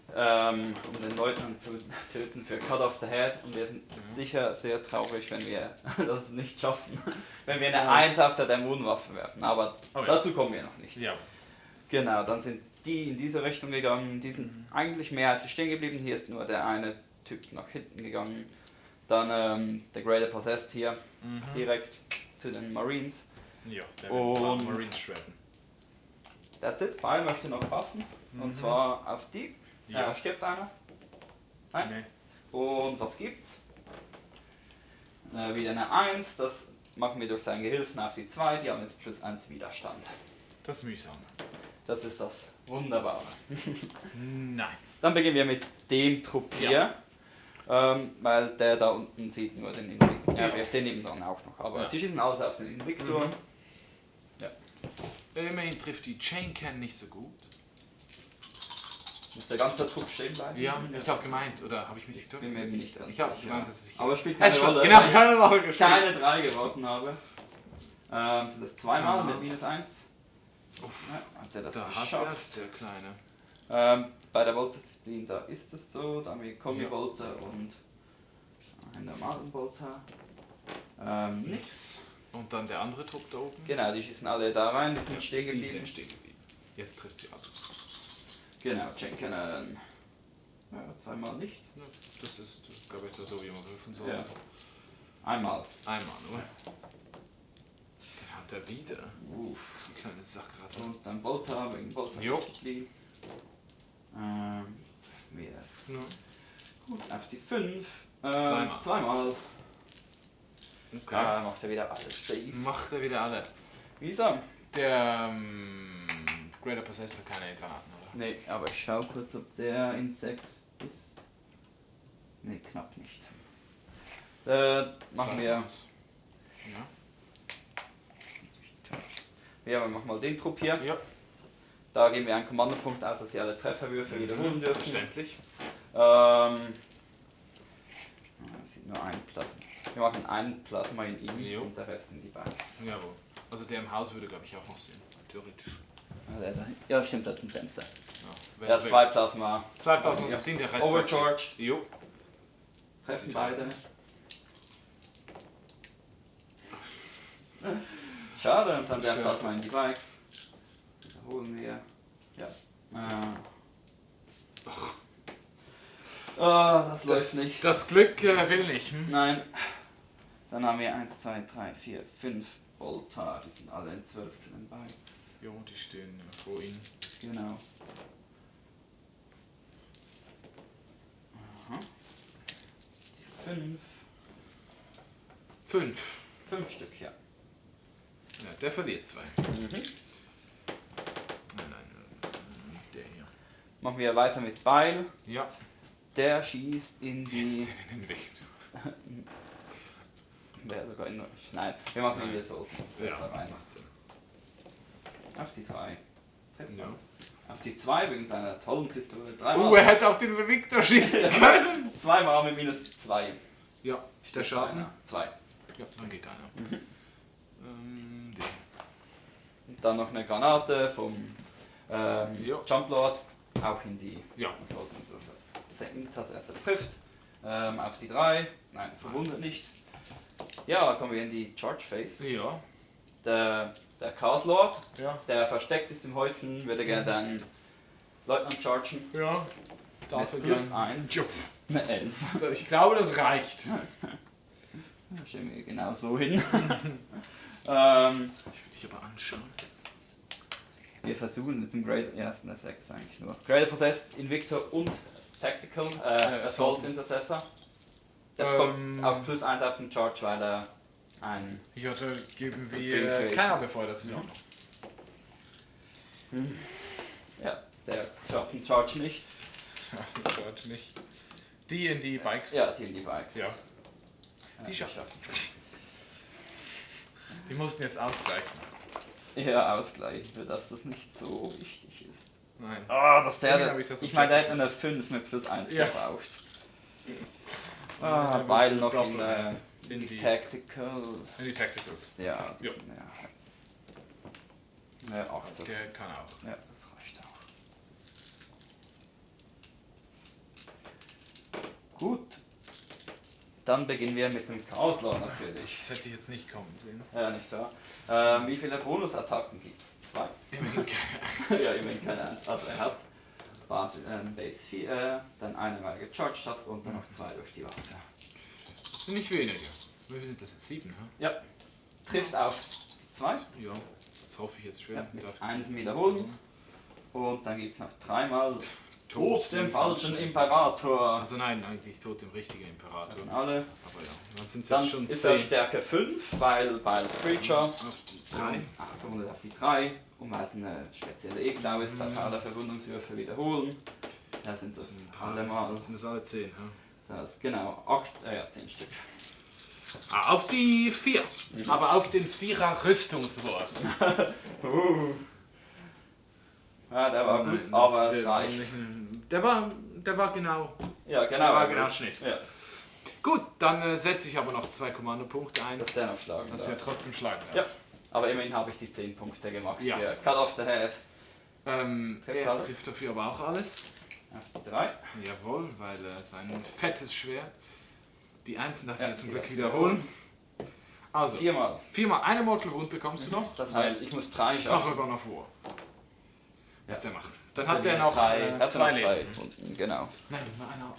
um den Leutnant zu töten für Cut off the Head. Und wir sind sicher sehr traurig, wenn wir das nicht schaffen. Wenn wir eine 1 auf der Dämonenwaffe werfen. Aber dazu kommen wir noch nicht. Ja. Genau, dann sind die in diese Richtung gegangen. Die sind eigentlich mehrheitlich stehen geblieben. Hier ist nur der eine Typ nach hinten gegangen. Dann der Greater Possessed hier direkt zu den Marines. Ja, der will Marines shredden. That's it. Pfeil möchte noch waffen. Und zwar auf die. Ja. Stirbt einer? Nein. Nee. Und was gibt's? Wieder eine 1. Das machen wir durch seinen Gehilfen auf die 2. Die haben jetzt +1 Widerstand. Das ist mühsam. Das ist das Wunderbare. Nein. Dann beginnen wir mit dem Trupp hier. Weil der da unten sieht nur den Invictor. Ja, vielleicht den nebendran auch noch. Aber sie schießen alles auf den Invictor. Ja. Immerhin trifft die Chain Can nicht so gut. Muss der ganze Trupp stehen bleiben? Ja, ich habe gemeint, oder habe ich mich gedacht? Bin mir nicht ganz Ich habe sicher. gemeint, dass es sich. Aber es spielt keine Rolle. Genau, weil keine Rolle ich gespielt. keine 3 geworfen habe. Sind das zweimal mit -1? Ja, hat er das Da hat geschafft. er's, der Kleine. Bei der Volta-Disziplin, da ist es so. Da haben wir Kombi-Volta und einen normalen Volta. Nichts. Und dann der andere Trupp da oben. Genau, die schießen alle da rein, die sind stehen Die geblieben. sind stehen geblieben. Jetzt trifft sie alles. Genau, Chain Cannon. Ja, zweimal nicht. Ja, das ist, glaube ich, so, wie man würfeln soll. Ja. Einmal. Einmal nur. Den hat er wieder. Die kleine Sackratte. Und dann Volta wegen Volta-Disziplin. Wieder. Ja. Gut, auf die 5. Zweimal. Zweimal. Okay. Macht er wieder alles safe. Macht er wieder alle. Wieso? Der Greater Possessor keine Granaten, oder? Ne, aber ich schau kurz, ob der in 6 ist. Ne, knapp nicht. Machen wir. Ja. Ja, wir machen mal den Trupp hier. Ja. Da geben wir einen Kommandopunkt aus, dass sie alle Trefferwürfe wiederholen dürfen. Verständlich. Es sieht nur ein Plasma. Wir machen einen Plasma in ihm und der Rest in die Beine. Jawohl. Also der im Haus würde, glaube ich, auch noch sehen. Theoretisch. Ja, stimmt, das ist ein Fenster. Ja, Ja, 2 Plasma. 2 Plasma auf den, der Rest. Overcharged. Jo. Treffen beide. Schade, und dann der Plasma in die Bikes. Wiederholen wir. Ja. Das läuft nicht. Das Glück will nicht. Hm? Nein. Dann haben wir 1, 2, 3, 4, 5 Volta. Die sind alle in 12 zu den Bikes. Jo, die stehen vor ihnen. Genau. Aha. 5. 5. 5 Stück, ja. Ja, der verliert 2. Nein, der hier. Machen wir weiter mit Beil. Ja. Der schießt in die. Jetzt in den Weg. Wäre sogar in. Nein, wir machen ihn jetzt so. Das ist Ja, rein. macht Sinn. Auf die 3. Ja. Auf die 2 wegen seiner tollen Pistole. 3 Er hätte auf den Victor schießen können. 2 Mal mit -2. Ja, der Schaden. 2. Ja, dann geht einer. Den. Und dann noch eine Granate vom Jumplord. Auch in die. Ja. Sollten es also senken, dass er es trifft. Auf die 3. Nein, verwundet nicht. Ja, da kommen wir in die Charge Phase. Ja. Der Chaos Lord, Ja. der versteckt ist im Häuschen, würde gerne dann Leutnant chargen. Ja. Dafür +1. Jupp. Eine 11. Ich glaube, das reicht. Stellen wir genau so hin. Ich würde dich aber anschauen. Wir versuchen mit dem Great, ja, ist eine 6 eigentlich nur. Greater Possessed, Invictor und Tactical, Assault Intercessor. Der bekommt auch +1 auf den Charge, weil er ein. Ja, da geben Supreme wir Creation. keiner bevor, das ist ja auch noch. Ja, der schafft den Charge nicht. Ja, Gott nicht. D&D Bikes. Ja, D&D Bikes. Ja. Die schaffen. Die mussten jetzt ausgleichen. Ja, ausgleichen, für dass das nicht so wichtig ist. Nein. Ah, das Ich meine, der hätte eine 5 mit plus 1 Ja. gebraucht. Ja, Weil noch Doppel- in die die Tacticals. In die Tacticals. Ja, Ja. Ja, auch das. Der kann auch. Ja, das reicht auch. Gut. Dann beginnen wir mit dem Chaoslaw natürlich. Das hätte ich jetzt nicht kommen sehen. Ja, nicht wahr? Wie viele Bonusattacken gibt es? 2? Immerhin keine. Ja, immerhin keine Ahnung. Also er hat Base 4, dann eine Mal gecharged hat und dann noch 2 durch die Waffe. Das sind nicht weniger. Wie viel sind das jetzt? 7, ha? Ja. Trifft auf 2. Ja, das hoffe ich jetzt schwer. Ja, mit 1 wiederholen. Und dann gibt es noch 3 Mal Tod dem falschen Imperator. Also nein, eigentlich tot dem richtigen Imperator. Alle. Aber ja, dann sind es Dann jetzt schon ist 10. er Stärke 5, weil Biles Creature. Auf die 3. Verwundet auf die 3. Und weil es eine spezielle Eglau ist, darf er alle Verwundungswürfe wiederholen. Da sind das alle mal. Sind das alle 10, ha? Das genau 10 Stück. Auf die 4. Aber auf den 4er Rüstungswort. Ja, der war gut, Nein, aber das es reicht. Der war genau. Ja, genau. Der war genau Schnitt. Ja, Gut, dann setze ich aber noch 2 Kommandopunkte ein, dass der noch schlagen dass darf. der trotzdem schlagen darf. Ja, aber immerhin habe ich die 10 Punkte gemacht. Ja. Für Cut off the Head. Trifft Er alles. trifft dafür aber auch alles. Auf die 3. Jawohl, weil sein fettes Schwert. Die Einsen darf Ja, er zum die Glück darf wiederholen. Also, 4 Mal. 4 eine Mortal Wound bekommst du noch. Das heißt, ich muss 3 Ach, schaffen. we're gonna war. Was er macht. Dann Für hat er die noch 3, 2 noch Leben. Punkten, genau. Nein,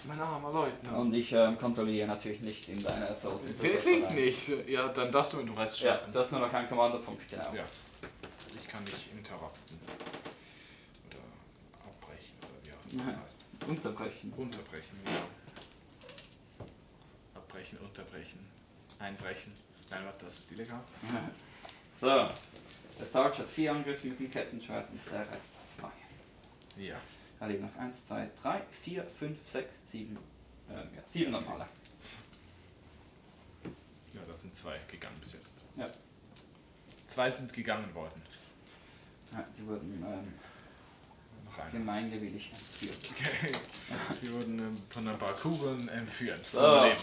mein armer Leutnant. Und ich kontrolliere natürlich nicht in deiner Assault. Wirklich nicht. Ja, dann darfst du ihn Rest Ja, schaffen. du hast nur noch einen Kommandopunkt, genau. Ja. Ich kann nicht interrupten. Oder abbrechen, oder wie auch immer das heißt. Unterbrechen. Unterbrechen, ja. Abbrechen, unterbrechen, einbrechen. Nein, warte, das ist illegal. So, der Sarge hat 4 Angriffe mit dem Kettenschwert und der Rest 2. Ja. Da liegen noch 1, 2, 3, 4, 5, 6, 7. 7 normale. Ja, das sind 2 gegangen bis jetzt. Ja. 2 sind gegangen worden. Ja, die wurden Noch einer. gemeingewilligt entführt. Okay. Die wurden von ein paar Kugeln entführt. So. Vom Leben.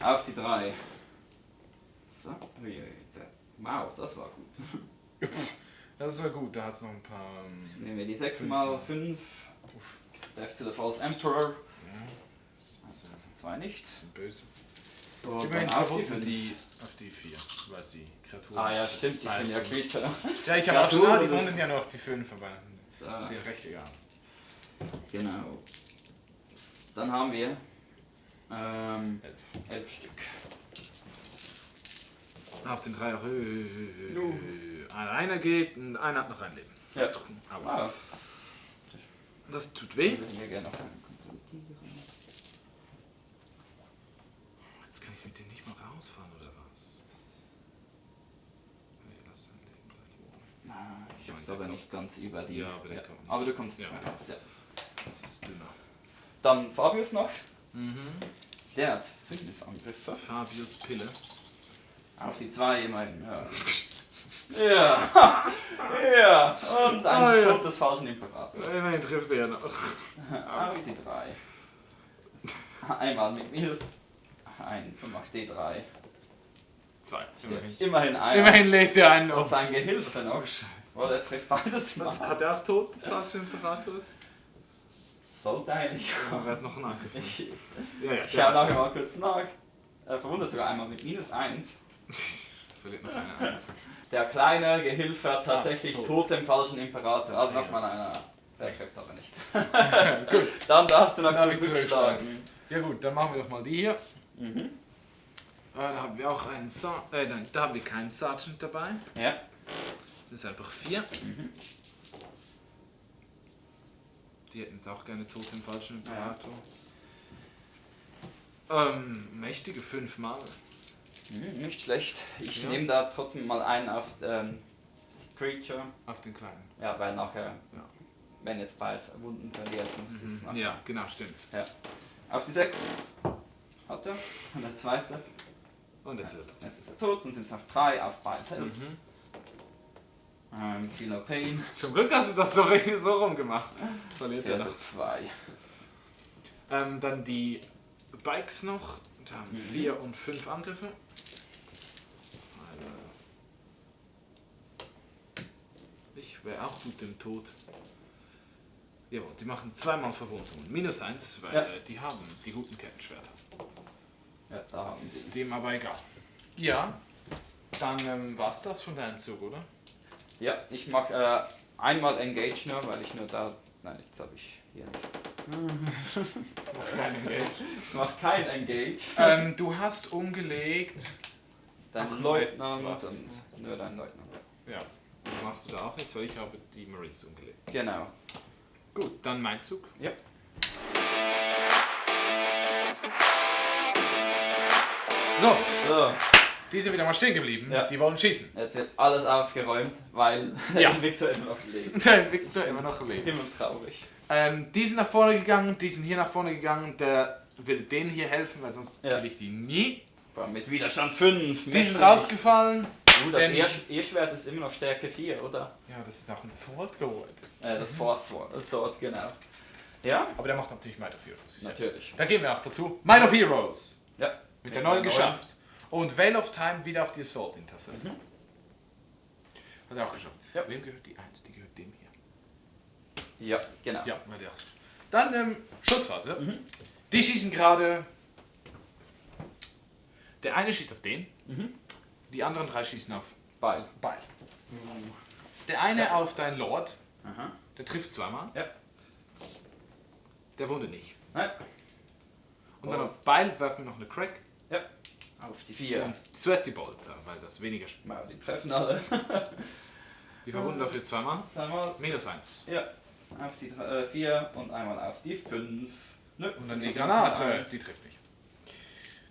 Auf die 3. So, wow, das war gut. Das war gut, da hat es noch ein paar. Nehmen wir die 6 5. mal 5. Uff. Death to the False Emperor. Ja. Das ist, 2 nicht. bisschen böse. Und Immerhin dann auf die verwunden 5. die auf die 4, weil sie Kreaturen. Ah ja, stimmt, die sind ja beißen. Creature. Ja, ich habe auch schon. Kreaturen, Die das- wurden ja noch die 5, aber So, ist dir recht egal. genau. Dann haben wir 11. 11 Stück. Auf den 3 einer geht und einer hat noch ein Leben. Ja. Aber Wow. das tut weh. Ich würde mir gerne noch einen konsolidieren. Jetzt kann ich mit dem nicht mal rausfahren, oder was? Nee, lass sein Leben bleiben. Ah, ich hab's aber nicht ganz über die. Ja, aber der kommt nicht. Aber du kommst Ja. nicht mehr raus, ja. Das ist dünner. Dann Fabius noch. Mhm. Der hat 5 Angriffe. Fabius Pille. Auf die 2 immerhin. Ja. Ja. Ja. Und ein Oh, ja. Tod des falschen Imperators. Immerhin trifft er noch. Auf die 3. Einmal mit minus 1 und macht D3. 2. Immerhin. Immerhin einer. Immerhin legt er einen Und auf. sein Gehilfe noch. Scheiße. Oh, der trifft beides mal. Hat er auch Tod des falschen Imperators? Sollte eigentlich. Oder ist noch ein Angriff? Ich Ja, ja. schau nachher mal kurz nach. Er verwundert sogar einmal mit minus 1. Verliert noch eine 1. Der kleine Gehilfe hat tatsächlich tot. tot dem falschen Imperator. Also Ja. nochmal einer. Der trifft aber nicht. Gut. Dann darfst du noch Darf ich zurückschlagen. Ja gut, dann machen wir doch mal die hier. Mhm. Da haben wir auch einen nein, da haben wir keinen Sergeant dabei. Ja. Das ist einfach 4. Mhm. Die hätten jetzt auch gerne tot im falschen Imperator. Mächtige 5 Mal. Nicht schlecht. Ich Ja. nehme da trotzdem mal einen auf die Creature. Auf den kleinen. Ja, weil nachher, Ja. wenn jetzt bei Wunden verliert, muss es nachher. Ja, genau, stimmt. Ja. Auf die 6. Hat er. Und der zweite. Und jetzt ist er tot. Jetzt ist er tot und sind es noch 3 auf beiden. Killer Pain. Zum Glück hast du das so rumgemacht. Verliert er noch. 2. Dann die Bikes noch. Da haben 4 und 5 Angriffe. Ich wäre auch gut im Tod. Jawohl, die machen 2-mal Verwundungen. -1, weil die haben die guten Kettenschwerter. Ja, da haben Das sie. ist dem aber egal. Ja, dann war's das von deinem Zug, oder? Ja, ich mache einmal Engage nur, weil ich nur da. Nein, jetzt habe ich hier nicht. Kein Engage. Ich mache kein Engage. Du hast umgelegt. Dein Ach, Leutnant was? und nur dein Leutnant. Ja, das machst du da auch nichts, weil ich habe die Marines umgelegt. Genau. Gut, dann mein Zug. Ja. So, So, die sind wieder mal stehen geblieben. Ja. Die wollen schießen. jetzt wird alles aufgeräumt, weil Ja. Victor immer noch lebt. Der Victor immer noch lebt. Immer traurig. Die sind nach vorne gegangen, die sind hier nach vorne gegangen. Der will denen hier helfen, weil sonst Ja. kill ich die nie. Vor allem mit Widerstand 5. Die sind rausgefallen. Das denn- E-Schwert ist immer noch Stärke 4, oder? Ja, das ist auch ein Fortward. Das Force Sword, genau. Ja? Aber der macht natürlich Might of Heroes. sich selbst. Natürlich. Da gehen wir auch dazu. Might of Heroes. Ja. Mit der neuen geschafft. Und Veil of Time wieder auf die Assault-Intercessor. Hat er auch geschafft. Ja. Wem gehört die 1? Die gehört dem hier. Ja, genau. Ja, war der. Dann Schussphase. Die schießen gerade. Der eine schießt auf den. Die anderen 3 schießen auf Beil. Beil. Der eine auf deinen Lord. Aha. Der trifft 2-mal. Ja. Der wundet nicht. Nein. Und dann auf Beil werfen wir noch eine Crack. Ja. Auf die 4. Und zuerst die Bolter, weil das weniger spielt. Mal die treffen alle. Die verwunden dafür 2-mal. Zweimal. -1. Ja. Auf die 4 und einmal auf die 5. Nö. Und dann die Granate. Eins. Die trifft nicht.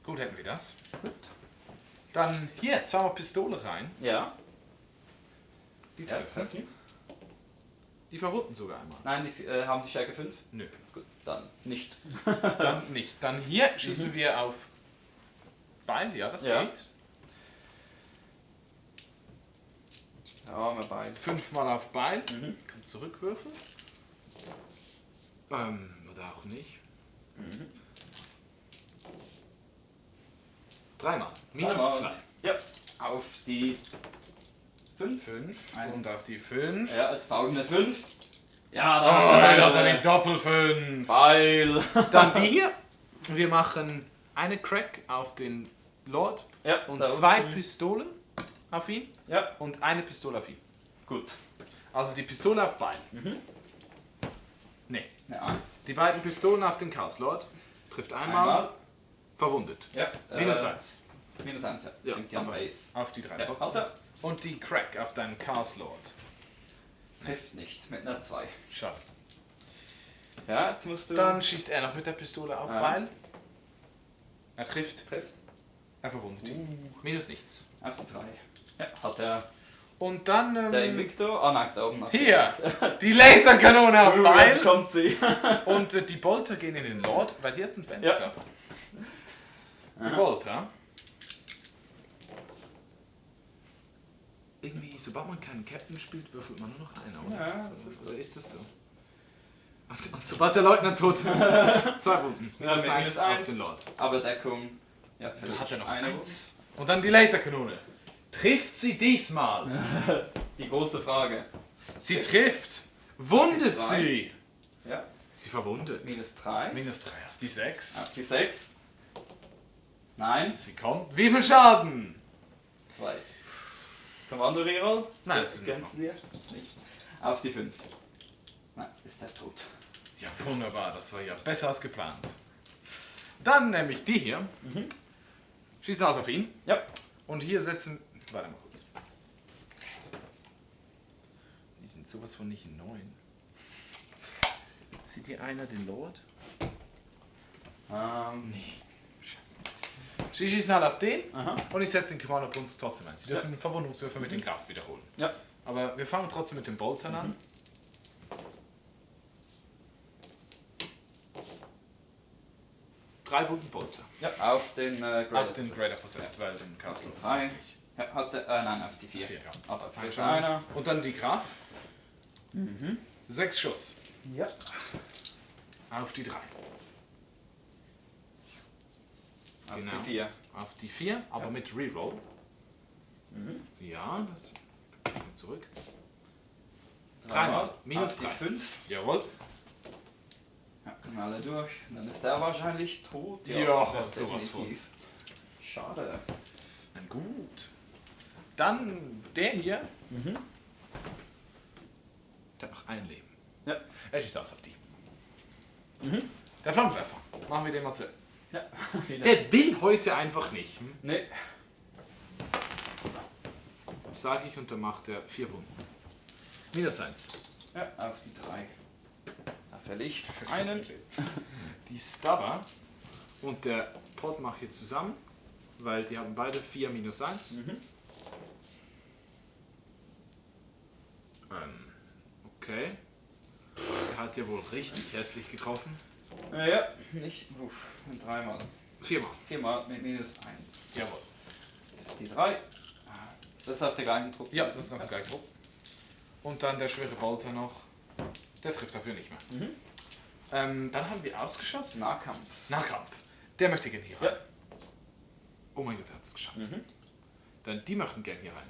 Gut, hätten wir das. Dann hier 2-mal Pistole rein. Ja. Die Ja, treffen. treffen. Die verwunden sogar einmal. Nein, die haben sie Stärke 5. Nö. Gut, dann nicht. Dann nicht. Dann hier schießen wir auf Beil. Ja, das Ja. geht. Ja, haben wir beide. 5-mal auf Beil. Kann zurückwürfeln. Oder auch nicht. 3-mal. -2. Ja. Auf die 5. 5. Ein- Und auf die 5. Ja, als folgende 5. Ja, Oh, dann er hat er die Doppel 5. Beil. Dann die hier. Wir machen eine Crack auf den Lord Ja, und da 2 unten. Pistolen auf ihn Ja, und eine Pistole auf ihn. gut. Also die Pistole auf Bein. Ne. Eine 1. Die beiden Pistolen auf den Chaos Lord. Trifft einmal, verwundet. Ja. -1. -1, ja. Ja, Stimmt ja am aber Base. auf die 3 Ja, trotzdem. Alter. Und die Crack auf deinen Chaos Lord. Trifft nicht. Mit einer 2. Schade. Ja, jetzt musst du. Dann schießt er noch mit der Pistole auf Ja. Beil. Er trifft. Trifft. Er verwundet ihn. Minus nichts. Auf die 3. Ja, hat er. Und dann Der Invictor. Ah, nein, da oben. hast du- hier die Laserkanone auf Jetzt Beil. kommt sie. Und die Bolter gehen in den Lord, weil hier jetzt ein Fenster. Ja. Die Bolter. Irgendwie, sobald man keinen Captain spielt, würfelt man nur noch einer, oder? Ja, das ist so. Oder ist das so? Und sobald der Leutnant tot ist, 2 Wunden. Ja, mit -1 -1. auf den Lord. Aber Deckung. Ja, Da hat er noch eine. 1. Und dann die Laserkanone. Trifft sie diesmal? Die große Frage. Sie trifft. Wundet Zwei. sie. Ja. Sie verwundet. -3. -3 auf die 6. Auf die 6. Nein. Sie kommt. Wie viel Schaden? 2. Kommando Reroll? Nein, das ist kennst du dir? Nicht. Auf die 5. Nein, ist der tot. Ja, wunderbar. Das war ja besser als geplant. Dann nehme ich die hier. Schießen aus auf ihn. Ja. Und hier setzen. Warte mal kurz. Die sind sowas von nicht in 9. Sieht hier einer den Lord? Nee. Scheiße. Sie schießen halt auf den Aha. und ich setze den Kommando-Punkt trotzdem ein. Sie dürfen Verwundungswürfe mit den Kraft wiederholen. Ja. Aber wir fangen trotzdem mit den Boltern an. 3 Wunden Bolter. Ja, auf den Greater Possessed, weil den Castle das Drei. weiß ich nicht. Ja, hatte, nein, auf die 4. 4, ja. Aber für Anschauen. einer. Und dann die Graf. 6 Schuss. Ja. Auf die 3. Auf Genau. die 4. Auf die 4, aber mit Reroll. Ja, das zurück. 3 mal. Minus auf die 3. 5. Jawohl. Ja, kommen alle durch. Und dann ist der wahrscheinlich tot. Ja, sowas definitiv. Schade. Gut. Dann der hier. Der hat noch ein Leben. Ja. Er schießt aus auf die. Der Flammenwerfer. Machen wir den mal zu. Ja. Der will heute einfach nicht. Nee. Das sage ich und dann macht er 4 Wunden. Minus 1. Ja, auf die 3. Da verliere ich einen. Die Stubber und der Pot mache ich jetzt zusammen, weil die haben beide 4 minus 1. Okay. Er hat ja wohl richtig hässlich getroffen. Ja, nicht. Dreimal. 4 Mal. 4 Mal mit minus 1. Jawohl. Die 3. Das ist auf der gleichen Truppe. Ja, das ist noch gleich grob. Und dann der schwere Bolter noch. Der trifft dafür nicht mehr. Dann haben wir ausgeschossen. Nahkampf. Nahkampf. Der möchte gerne hier rein. Ja. Oh mein Gott, er hat es geschafft. Dann die möchten gerne hier rein.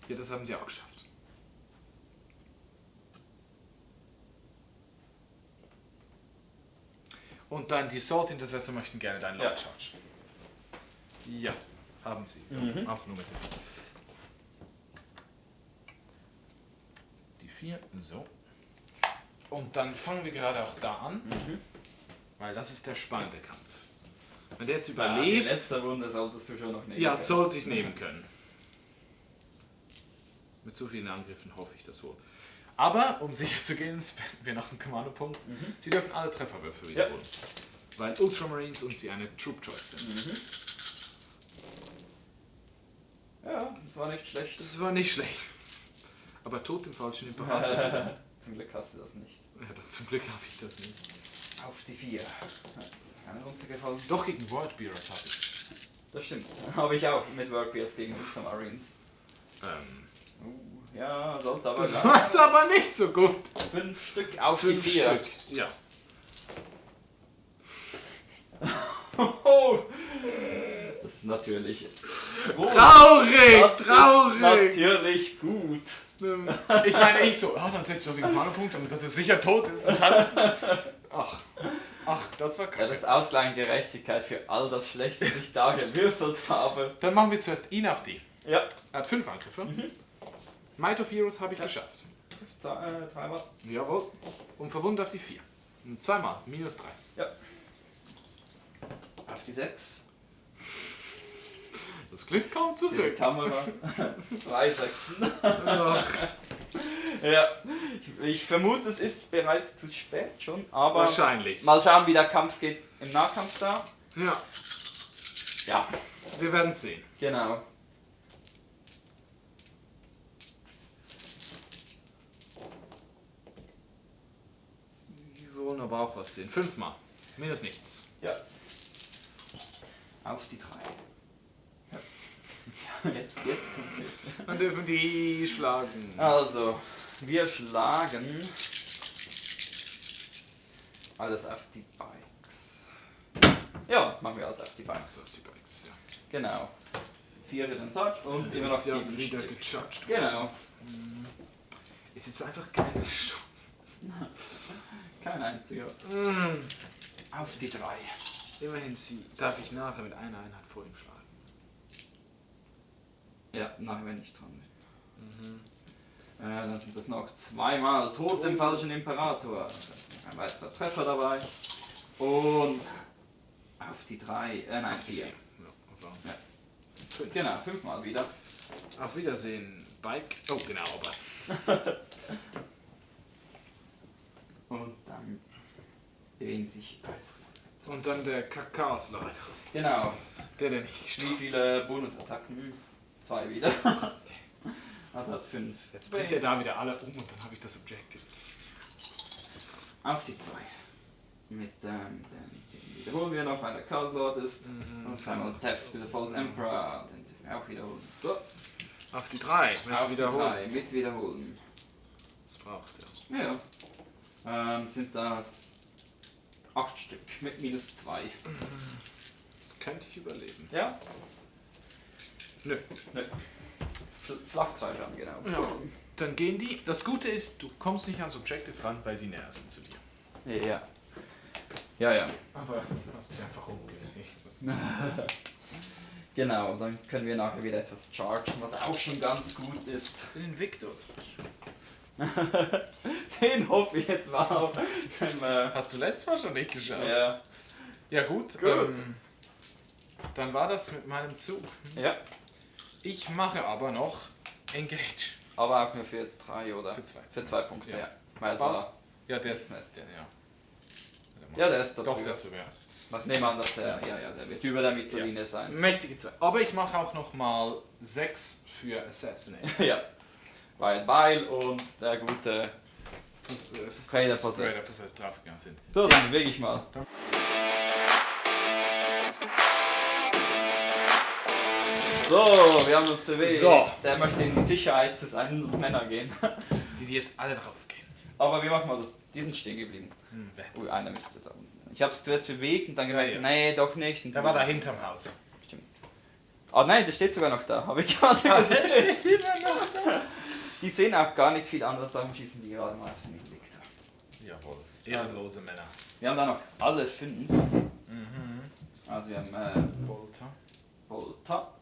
Ja, das haben sie auch geschafft. Und dann die Sword Intercessor möchten gerne deinen Lord Charge. Ja, haben sie. Auch nur mit der 4. Die 4, so. Und dann fangen wir gerade auch da an, weil das ist der spannende Kampf. Wenn der jetzt Die überlebt, letzte Runde solltest du schon noch nehmen. ja, sollte ich nehmen können. Mit so vielen Angriffen hoffe ich das wohl. Aber, um sicher zu gehen, spenden wir noch einen Kommando-Punkt. Sie dürfen alle Trefferwürfe wiederholen. Weil Ultramarines und sie eine Troop Choice sind. Ja, das war nicht schlecht. Das war nicht schlecht. Aber tot im falschen Imperator. Zum Glück hast du das nicht. Ja, zum Glück habe ich das nicht. Auf die 4. Keine runtergefallen. Doch, gegen Wordbearers habe ich. Das stimmt. Habe ich auch mit Workbears gegen Ultramarines. Ja, sollte aber Das war jetzt aber nicht so gut. 5 Stück auf 5 die 4. Stück. Ja. Das ist natürlich gut. Traurig, Das ist traurig. natürlich gut. Ich meine, ich so, dann setze ich doch den Kommando-Punkt, damit dass er sicher tot ist. Und dann, ach, das war Ja, kacke. das ist Ausgleich Gerechtigkeit für all das Schlechte, das ich da gewürfelt habe. Dann machen wir zuerst ihn auf die. Ja. Er hat 5 Angriffe. Might of Heroes habe ich geschafft. 3 Mal. Jawohl. Und verwundet auf die 4. Und 2 Mal, minus 3. Ja. Auf die 6. Das Glück kommt Die zurück. Kamera. 3 Sechsen. Ach, Ja. Ich vermute, es ist bereits zu spät schon, aber wahrscheinlich. mal schauen, wie der Kampf geht im Nahkampf da. Ja, Ja, wir werden es sehen. genau. Wir wollen aber auch was sehen. 5 Mal. Minus nichts. Ja. Auf die 3. Ja. Jetzt. Dann dürfen die schlagen. Also, wir schlagen alles auf die Bikes. Ja, machen wir alles auf die Bikes. So, die Bikes, ja. Genau. 4 für den Sarge und Du immer noch bist ja 7 wieder Stück. gecharged. Genau. Ist jetzt einfach keine Stunde. Kein einziger. Auf die 3. Immerhin darf ich nachher mit einer Einheit vor ihm schlagen. Ja, nachher wenn ich dran bin. Dann sind das noch 2 Mal Tod dem falschen Imperator. Ein weiterer Treffer dabei. Und auf die 3. Nein, 4. Ja, aber Ja. Genau, 5 Mal wieder. auf Wiedersehen, Bike. Oh, genau, aber. Und dann bewegen sich. Und dann der Chaosleiter. Genau. Der nicht Wie gestorben viele Bonusattacken? 2 wieder. Also hat 5. Jetzt bringt er da wieder alle um und dann habe ich das Objective. Auf die 2. den wiederholen wir noch, weil der Chaos Lord ist. Und einmal Death to the False Emperor. Den dürfen wir auch wiederholen. So. Auf die 3. Auf die 3 mit wiederholen. Das braucht Sind das 8 Stück mit -2. Das könnte ich überleben. Ja? Nö. Flach 2 dann, genau. Ja, dann gehen die. Das Gute ist, du kommst nicht ans Objective ran, weil die näher sind zu dir. Ja. Ja. Aber du hast sie einfach umgelegt. Genau, dann können wir nachher wieder etwas chargen, was auch schon ganz gut ist. Den Invictus. Den hoffe ich jetzt mal auf. Hast du letztes Mal schon nicht geschafft? Ja. Ja gut. Dann war das mit meinem Zug. Ja. Ich mache aber noch Engage. Aber auch nur für 3 oder? Für 2. Für 2 Punkte, ja. Weil ja, der ist. Ja, der ist da doch, drüber. der ist sogar. Ich nehme an, dass der wird über der Mittellinie sein. Mächtige 2. Aber ich mache auch noch mal 6 für Assassinate. Ja. Weil und der gute Greater Possessed. Das heißt draufgegangen sind. So, dann bewege ich mal. So, wir haben uns bewegt. So. Der möchte in die Sicherheit zu seinen Männern gehen. Die jetzt alle drauf gehen. Aber wir machen mal das. Die sind stehen geblieben. Einer müsste da unten sein. Ich habe es zuerst bewegt und dann gemerkt, nee, doch nicht. Und der war da hinterm Haus. Stimmt. Oh nein, der steht sogar noch da. Habe ich gerade gesehen. Der steht immer noch da. Die sehen auch gar nicht viel anders, darum schießen die gerade mal auf den Invictor. Jawohl. Ehrenlose Männer. Wir haben da noch alle 5. Also wir haben Bolter.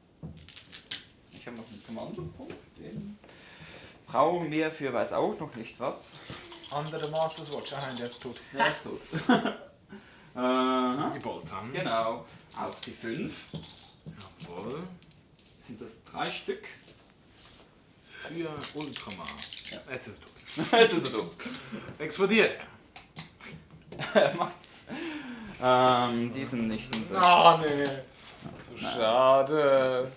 Ich habe noch einen Kommandopunkt. Den brauchen wir für weiß auch noch nicht was. Under the Master's Watch. Nein, der ist tot. Der ist tot. Das ist die Bolter. Genau. Auf die 5. Jawohl. Sind das 3 Stück? Für Ultramar. Ja. Jetzt ist er tot. Jetzt ist er tot. Explodiert Er macht's. Die sind nicht in Oh nee. So schade.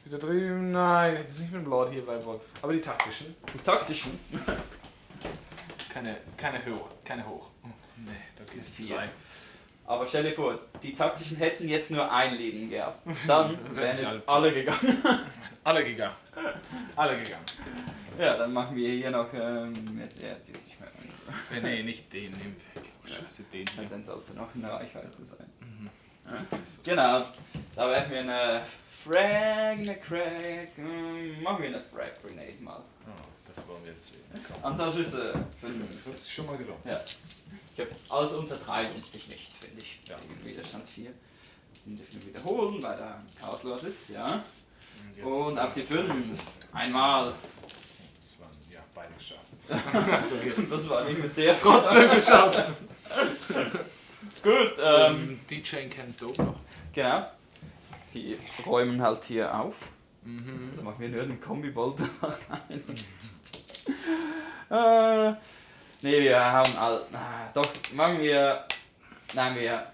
Wieder drüben. Nein, jetzt nicht mit dem Lord hier bleiben wollen. Aber die taktischen. Die taktischen. Keine hoch. Oh, nee, da geht 2. Aber stell dir vor, die taktischen hätten jetzt nur ein Leben gehabt. Dann wären jetzt alle gegangen. Alle gegangen. Ja, dann machen wir hier noch. Die ist nicht mehr. Nee, nicht den. Nehmen wir. Scheiße, den hier. Dann sollte noch in der Reichweite sein. Ja. Genau, da werden wir eine Crack. Machen wir eine Frag Grenade mal. Oh, das wollen wir jetzt sehen. Anzahl Schüsse 5. Das ist schon mal gelohnt. Ja. Ich habe alles unter 3 lohnt sich nicht, finde ich. Ja. Gegen Widerstand 4. Den dürfen wir wiederholen, weil der Chaos los ist, ja. Und auf die 5. Einmal. Das waren ja beide geschafft. Also, Das war nicht mehr sehr trotzdem geschafft. Gut, die Chain kennst du auch noch. genau. Die räumen halt hier auf. Dann machen wir nur den Kombi-Bolt rein. Ne, wir haben doch, machen wir. Nein, wir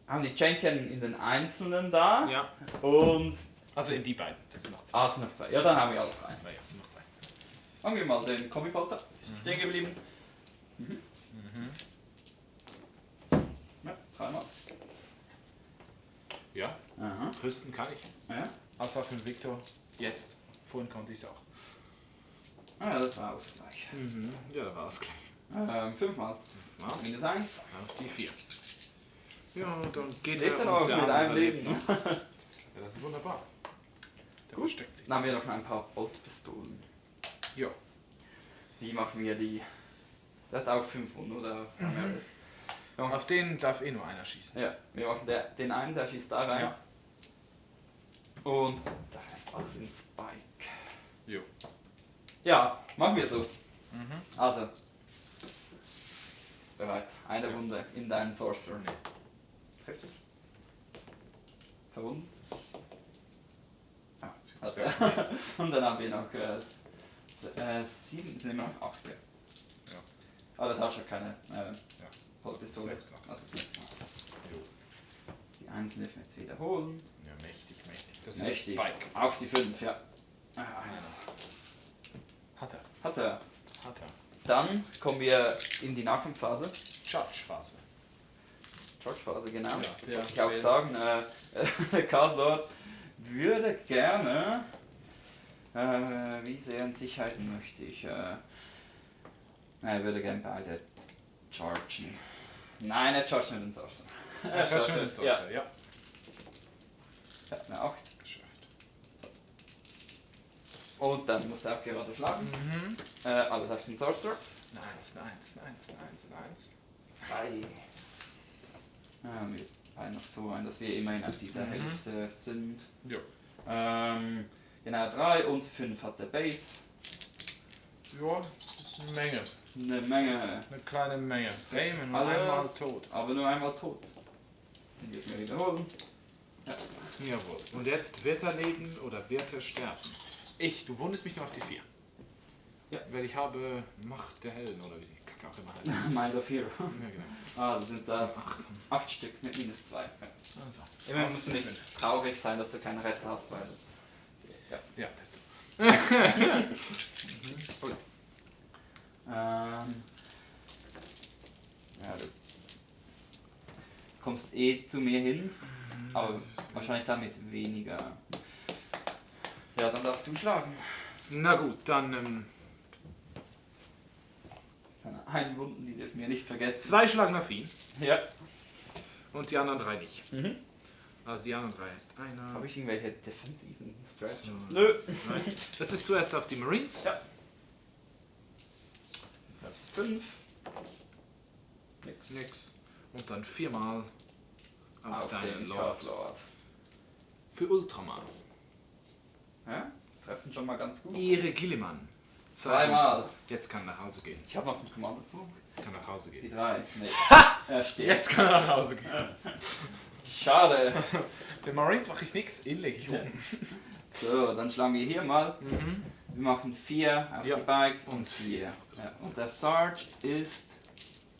haben die Chain Cannon in den Einzelnen da. Ja. Und. Also in die beiden. Das sind noch 2. Ah, es sind noch 2. Ja, dann haben wir alles rein. Ja, es sind noch 2. Machen wir mal den Kombi-Bolt ab. Stehen geblieben. Ja, 3-mal. Ja. Aha. Rüsten kann ich. Ja. Außer für den Victor. Jetzt. Vorhin konnte ich es auch. Ah, ja, das war Ausgleich. Ja, da war es gleich. 5-mal. -1. Auf die 4. Ja, dann geht Lebt er und noch der mit andere einem lebt Leben? noch. Ja, das ist wunderbar. Der versteckt sich. Dann haben wir noch ein paar Boltpistolen. Ja. Wie machen wir die? Der hat auch 5 oder? Auf den darf eh nur einer schießen. Ja, wir machen den einen, der schießt da rein. Ja. Und da ist alles in Spike. Jo. Ja, machen wir so. Also. Ist bereit. Eine Wunde in deinen Sorcerer. Nee. Trifft es? Verwunden? Ja. Also. Sehr Und dann haben wir noch 7, sind immer noch 8. Ja. Aber das ist auch schon keine Holzpistole. 6 noch. Also 6 noch. Die einzelne dürfen wir jetzt wiederholen. Ja, mächtig. Das Mächtig. ist Spike. Auf die 5, ja. Hat er. Dann kommen wir in die Nahkampfphase. Charge-Phase. Charge-Phase, genau. Ja, Das der- wollte ich auch der- sagen. Chaos-Lord würde gerne... wie sehr in Sicherheit möchte ich? Er würde gerne beide chargen. Nein, er chargt nicht den Sorcerer. Ja, das schon Ja. ins Sorcerer, ja. Ja, eine 8. Geschafft. Und dann muss er auch gerade schlagen. Alles auf den Sorcerer. Nice. 3. Wir fallen noch so ein, dass wir immerhin auf dieser Hälfte sind. Ja. Genau, 3 und 5 hat der Base. Ja, das ist eine Menge. Eine Menge. Eine kleine Menge. Raymond nur Alles. einmal tot. Aber nur einmal tot. Den wird mir wiederholen. Ja. Jawohl. Und jetzt wird er leben oder wird er sterben? Du wundest mich nur auf die 4. Ja. Weil ich habe Macht der Helden oder wie die Kacke auch immer heißt. Mind of Hero. Ja, genau. Also sind das 8. 8 Stück mit minus 2. Ja. Also. Immerhin musst du nicht traurig sein, dass du keine Retter hast, weil... Ja. Ja, das Ja, du kommst eh zu mir hin, aber wahrscheinlich damit weniger. Ja, dann darfst du schlagen. Na gut, dann Seine Einwunden, die dürfen wir nicht vergessen. 2 schlagen auf ihn Ja. und die anderen 3 nicht. Mhm. Also die anderen 3 ist einer. Habe ich irgendwelche defensiven Strategies? So. Nö. Nein. Das ist zuerst auf die Marines. Ja. 5. Nix. Und dann 4-mal auf Auf deinen den Lord. Chaos Lord. Für Ultraman. Ja? Treffen schon mal ganz gut. Ihre Gilliman. 2-mal. Jetzt kann er nach Hause gehen. Ich habe noch einen Kommandopunkt. Jetzt kann er nach Hause Die gehen. 3. Nee. Er steht. Jetzt kann er nach Hause gehen. Schade. Den Marines mache ich nichts, ihn lege ich um. So, dann schlagen wir hier mal. Wir machen 4 auf Ja. die Bikes und Und 4. Ja. Und der Sarge ist.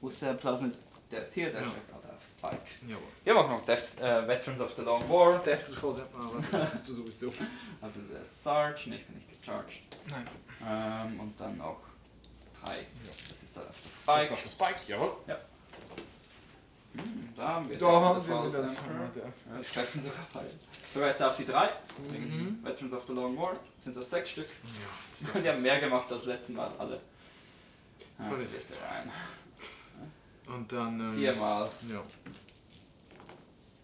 Wo ist der Plasma? Der ist hier, der Ja. schlägt also auf Spike. Jawohl. Wir machen noch Veterans of the Long War. Deftig vorsetzen, aber das ist du sowieso. Also der Sarge, ne, ich bin nicht gecharged. Nein. Und dann noch 3. Das ist dann auf der Das Spike. ist auf der Spike, jawohl. Da haben wir Da den haben False wir das. Emperor. Ja, treffen sogar beide. So, jetzt auf die 3. Veterans of the Long War. Sind das 6 Stück. Ja, Die haben mehr gemacht als letzten Mal alle. Voll Das ist der 1. Und dann. 4-mal. Ja.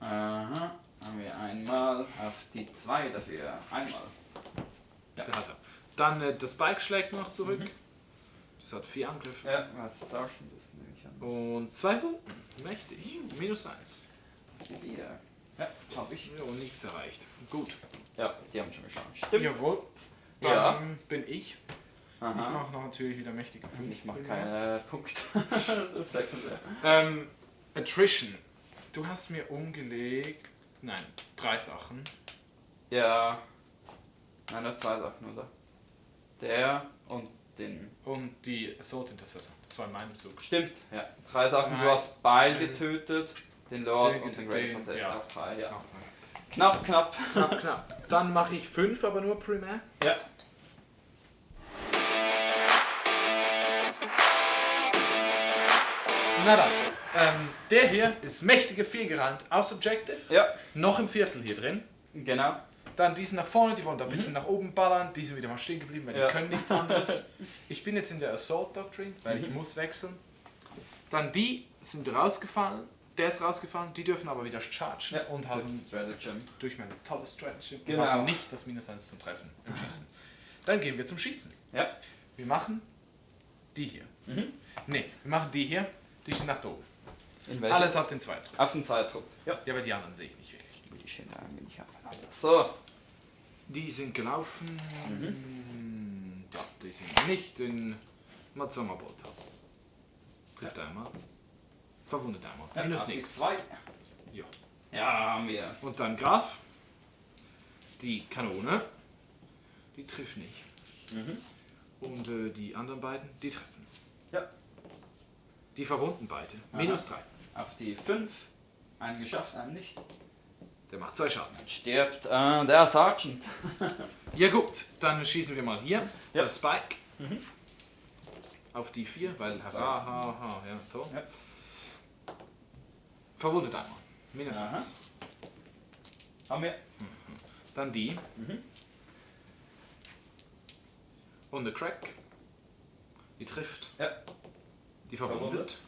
Aha. Haben wir einmal auf die 2 dafür. Einmal. Ja. Der hat er. Dann der Spike schlägt noch zurück. Das hat 4 Angriffe. Ja, was Sergeant ist, nehme ich an. Und 2 Wunden. Mächtig. Minus 1. 4. Ja, hab ich. Ja, und nichts erreicht. Gut. Ja, die haben schon geschlagen. Stimmt. Jawohl. Dann Ja. bin ich. Ich Aha. mache noch natürlich wieder mächtige 5. Ich mache keine Punkte. Das ist sekundär. Attrition. Du hast mir umgelegt. Nein, 3 Sachen. Ja. Nein, nur 2 Sachen, oder? Der und den. Und die Assault Intercessor. Das war in meinem Zug. Stimmt, ja. 3 Sachen. Nein. Du hast Beil getötet, den Lord Den und den getötet, Great Possessed ja. auf 3, ja. Auch 3. Knapp, knapp. Knapp, knapp. Dann mache ich 5, aber nur primär. Ja. Na dann. Der hier ist mächtige 4 gerannt aus Objective. Ja, Noch im Viertel hier drin. genau. Dann die sind nach vorne, die wollen da ein bisschen nach oben ballern. Die sind wieder mal stehen geblieben, weil Ja. die können nichts anderes. Ich bin jetzt in der Assault Doctrine, weil ich muss wechseln. Dann die sind rausgefallen. Der ist rausgefallen. Die dürfen aber wieder chargen Ja. und haben Stratagem. durch meine tolle Strategy Genau. und haben nicht das Minus 1 zum Treffen im Schießen. Dann gehen wir zum Schießen. Ja. Wir machen die hier. Ne, wir machen die hier. Die stehen nach da oben. In welchem? Alles auf den zweiten. Auf den Zweitrupp. Ja. Ja, aber die anderen sehe ich nicht wirklich. Die stehen da eigentlich aufeinander. So. Die sind gelaufen. Ja, die sind nicht in. Mal 2-mal Bolt haben. Trifft einmal. Verwundet einmal. Ja, Minus auf die nix. 2. Ja. Ja, haben wir. Und dann Graf. Die Kanone. Die trifft nicht. Und die anderen beiden, die treffen. Ja. Die verwunden beide. Minus 3. Auf die 5. Einen geschafft, einen nicht. Der macht 2 Schaden. Stirbt der Sergeant. Ja gut, dann schießen wir mal hier. Ja. Das Spike. Auf die 4, weil ja, toll. Ja. Verwundet einmal. Minus Aha. 1. Haben wir. Dann die. Mhm. Und der Crack. Die trifft. Ja. Die verwundet.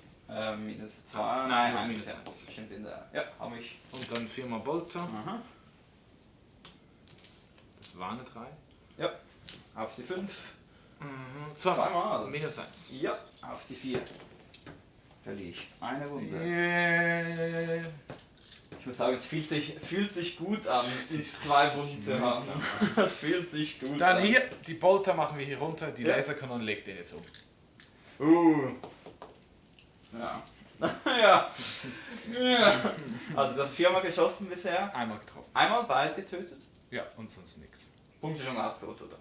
Minus 2. Nein, Nein, minus ja. 1. Stimmt in der. Ja, habe ich. Und dann 4 mal Bolter. Aha. Das war eine 3. Ja. Auf die 5. Zweimal. Minus 1. Ja. Auf die 4. Verliere ich eine Wunde. Yeah. Ich muss sagen, es fühlt sich gut an, 2 Wunden zu haben. Das fühlt sich gut an. Dann hier, die Bolter machen wir hier runter. Die Ja. Laserkanone legt den jetzt um. Ja. Ja. Ja. Also das 4-mal geschossen bisher. Einmal getroffen. Einmal beide getötet. Ja, und sonst nichts. Punkte schon ausgeholt, oder?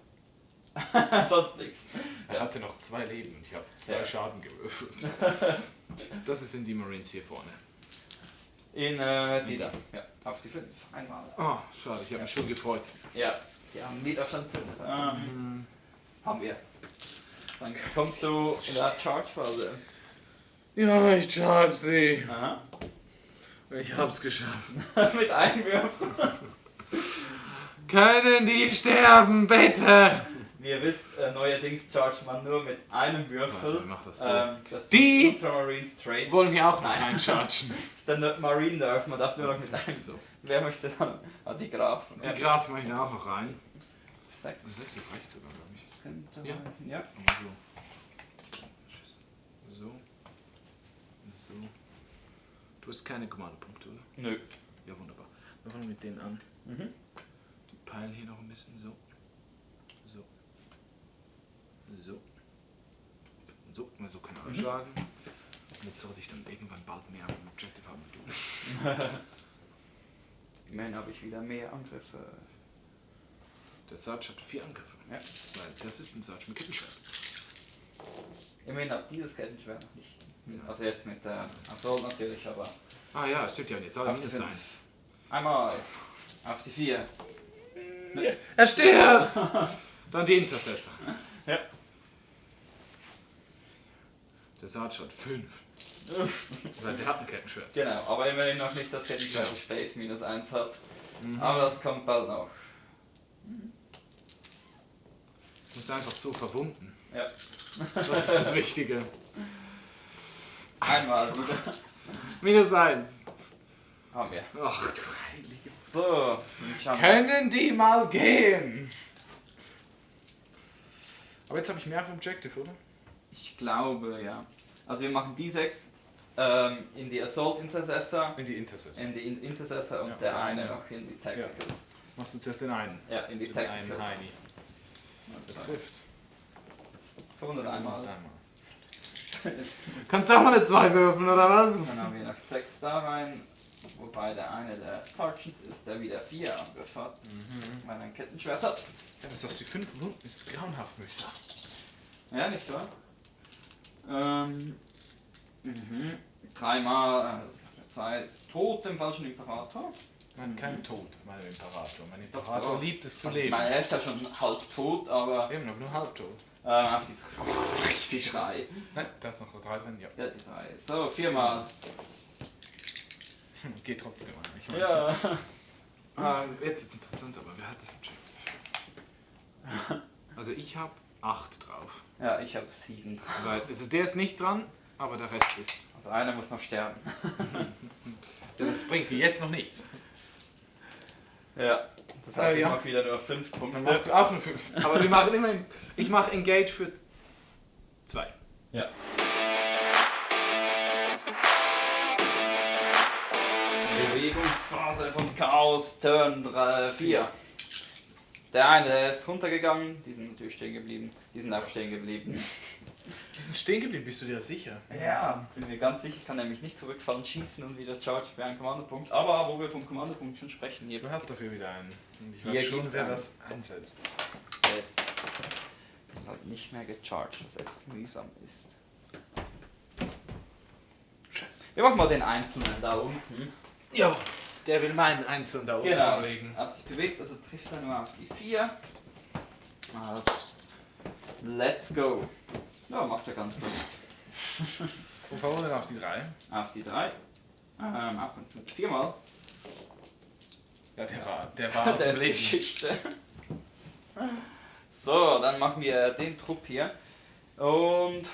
Sonst nichts. Er hatte noch 2 Leben und ich habe 2 Schaden gewürfelt. Das ist in die Marines hier vorne. In die da. Ja. Auf die 5. Einmal. Oh, schade, ich habe mich schon gefreut. Ja. Die haben Widerstand 5. Haben wir. Dann kommst du in der Charge-Phase. Ja, ich charge sie. Aha. Ich hab's geschafft. Mit Einwürfen. Können die sterben, bitte? Wie ihr wisst, neuerdings chargt man nur mit einem Würfel. Warte, mach das so. Das Die Ultramarines Trade. wollen hier auch noch Nein. einchargen. Das ist der Marine Nerf, man darf nur noch mit einem. So. Wer möchte dann? Die Grafen. Die Graf möchten auch noch rein. 6. 6, das reicht sogar, glaube ich. Könnte Ja. Ja. Aber so. Tschüss. So. So. Du hast keine Kommandopunkte, oder? Nö. Ja, wunderbar. Wir fangen mit denen an. Mhm. Die peilen hier noch ein bisschen. So. So. So. Und so. Mal so können alle schlagen. Und jetzt sollte ich dann irgendwann bald mehr auf dem Objective haben wie du. Immerhin habe ich wieder mehr Angriffe. Der Sarge hat 4 Angriffe. Ja. Weil das ist ein Sarge mit Kettenschwert. Immerhin hat dieses Kettenschwert noch nicht. Also jetzt mit der Assault natürlich, aber. Ah ja, stimmt ja. Und jetzt alle Auf die minus fünf. 1. Einmal auf die 4. Er stirbt! Dann die Intercessor. Ja. Der Sarge hat 5. Weil der hat ein Kettenschwert. Genau, aber immerhin noch nicht das Kettenschwert, das Space minus 1 hat. Aber das kommt bald noch. Ich muss einfach so verwunden. Ja. Das ist das Wichtige. Einmal wieder. Minus 1. Haben wir. Ach du heilige. So, schauen wir. Können die mal gehen? Aber jetzt habe ich mehr auf dem Objective, oder? Ich glaube, ja. Also wir machen die 6 in die Assault Intercessor, In die Intercessor. in die Intercessor und Ja, der der eine eine. noch in die Tacticals. Machst du zuerst den einen? Ja, in die Den einen Tacticals. Heini. Der trifft. 100 einmal. Kannst du auch mal eine 2 würfeln, oder was? Dann haben wir noch 6 da rein, wobei der eine der Sergeant ist, der wieder 4 Angriff hat, weil er ein Kettenschwert hat. Ja, das auf die 5 Wunden ist grauenhaft, muss ich sagen. Ja, nicht wahr? 3-mal, 2 tot im falschen Imperator. Nein, kein Tod, mein Imperator. Mein Doch, Imperator doch. liebt es zu Ich leben. meine, er ist ja schon halb tot, aber Eben, aber nur halbtot. auf die Richtig 3. Nein, da ist noch der 3 drin, ja. Ja, die 3. So, 4-mal. Geht trotzdem an. Ich meine, Ja. jetzt wird's interessant, aber wer hat das Objective? Also ich habe 8 drauf. Ja, ich habe 7 dran. Weil, also der ist nicht dran, aber der Rest ist. Also einer muss noch sterben. Ja, das bringt dir jetzt noch nichts. Ja. Das heißt, ich ja. mache wieder nur 5 Punkte. Dann machst du auch nur 5. Aber wir machen immerhin. Ich mache Engage für 2. Ja. Bewegungsphase von Chaos, Turn 3, 4. Der eine der ist runtergegangen, die sind natürlich stehen geblieben. Die sind auch stehen geblieben. Die sind stehen geblieben, bist du dir sicher? Ja, bin mir ganz sicher, kann nämlich nicht zurückfallen, schießen und wieder charge für einen Kommandopunkt. Aber wo wir vom Kommandopunkt schon sprechen, hier Du hast dafür wieder einen. Und ich Hier weiß schon, gibt's wer einen. das einsetzt. ist halt nicht mehr gecharged, was etwas mühsam ist. Scheiße. Wir machen mal den Einzelnen da unten. Ja, der will meinen Einzelnen da oben Genau, anlegen. hat sich bewegt, also trifft er nur auf die 4. Also, let's go. Ja, macht er ganz gut. Und verloren auf die 3. Auf die 3. Ab und zu 4-mal. Ja, der war aus Das dem ist Leben. Geschichte. So, dann machen wir den Trupp hier. Und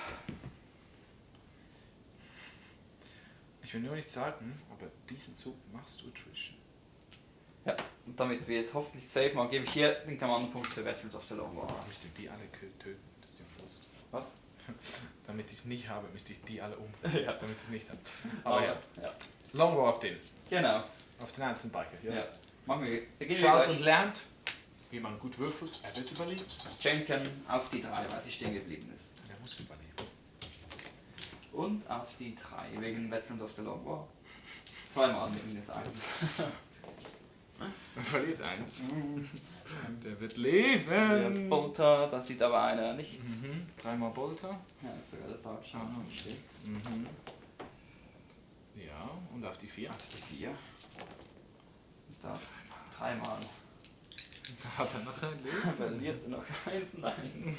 Ich will nur nicht sagen, aber diesen Zug machst du Attrition. ja, und damit wir jetzt hoffentlich safe machen, gebe ich hier den Kommandopunkt für Veterans of the Long War. Müsste ich die alle töten? Das ist ja Frust. Was? Damit ich es nicht habe, müsste ich die alle umbringen. Ja. Damit ich es nicht habe. Aber ja. Ja. Long War auf den. Genau. Auf den einzelnen Biker. Ja. Machen wir. Beginnen Schaut wir und gleich. lernt, wie man gut würfelt. Er wird überleben. Jenken auf die 3, weil sie stehen geblieben ist. Er muss überleben. Und auf die 3 wegen Veterans of the Long War. 2-mal wegen des 1. Er verliert 1. Der wird Der leben. Bolter, das sieht aber einer nichts. 3-mal Bolter. Ja, das ist sogar der Sergeant. Ah, okay. Ja, und auf die 4. Auf die 4. Und das 3-mal. Da hat er noch ein Leben. Verliert noch 1, nein.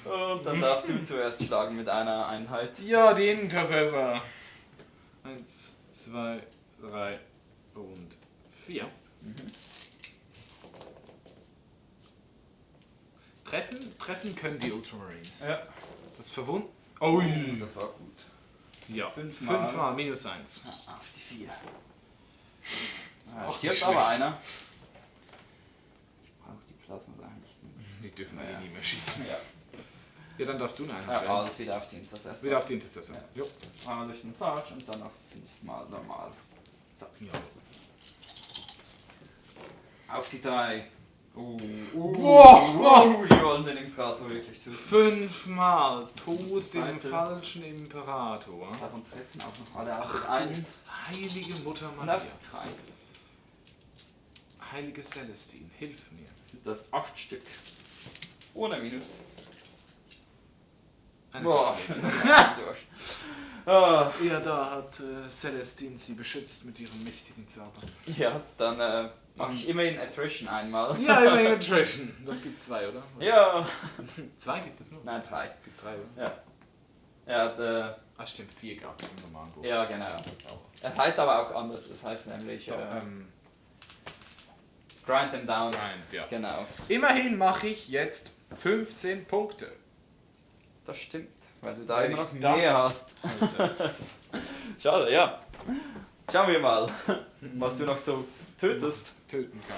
Und dann darfst du zuerst schlagen mit einer Einheit. Ja, die Intercessor. 1, 2, 3 und 4. Treffen können die Ultramarines. Ja. Das verwundet. Ui! Das war gut. Ja, Fünfmal. 5 mal minus 1. Auf die 4. auch Stirbt nicht aber schlecht. einer. Ich brauche die Plasmas eigentlich nicht. Die dürfen Ja. nie mehr schießen. Ja. Ja, dann darfst du einen Ja, alles wieder auf die Intercessor. Wieder auf die Intercessor. Ja. Jo. Einmal durch den Sarge und dann noch 5-mal normal. So. Ja. Auf die 3. Boah! Die wollen den Imperator wirklich töten. 5 mal Tod dem Zweite. falschen Imperator. Davon treffen auch noch alle auf einen. Heilige Mutter Und Maria. auf die 3. Heilige Celestine, hilf mir. Das 8 Stück. Ohne Minus. Eine Boah. Frage. Durch. Ah. Ja, da hat Celestine sie beschützt mit ihrem mächtigen Zauber. Ja, dann mache ich immerhin Attrition einmal. Ja, immerhin Attrition. Das gibt 2, oder? Ja. 2 gibt es nur? Nein, 3. Gibt 3, oder? Ja. Ja, der, Ah, stimmt, 4 gab es im normalen Buch. ja, genau. Es heißt aber auch anders. Es heißt nämlich Grind them down. Nein, ja. Genau. Immerhin mache ich jetzt 15 Punkte. Das stimmt. Weil du da Weil immer noch ich das- mehr hast. Also, Schade, ja. Schauen wir mal, was du noch so tötest. töten kann.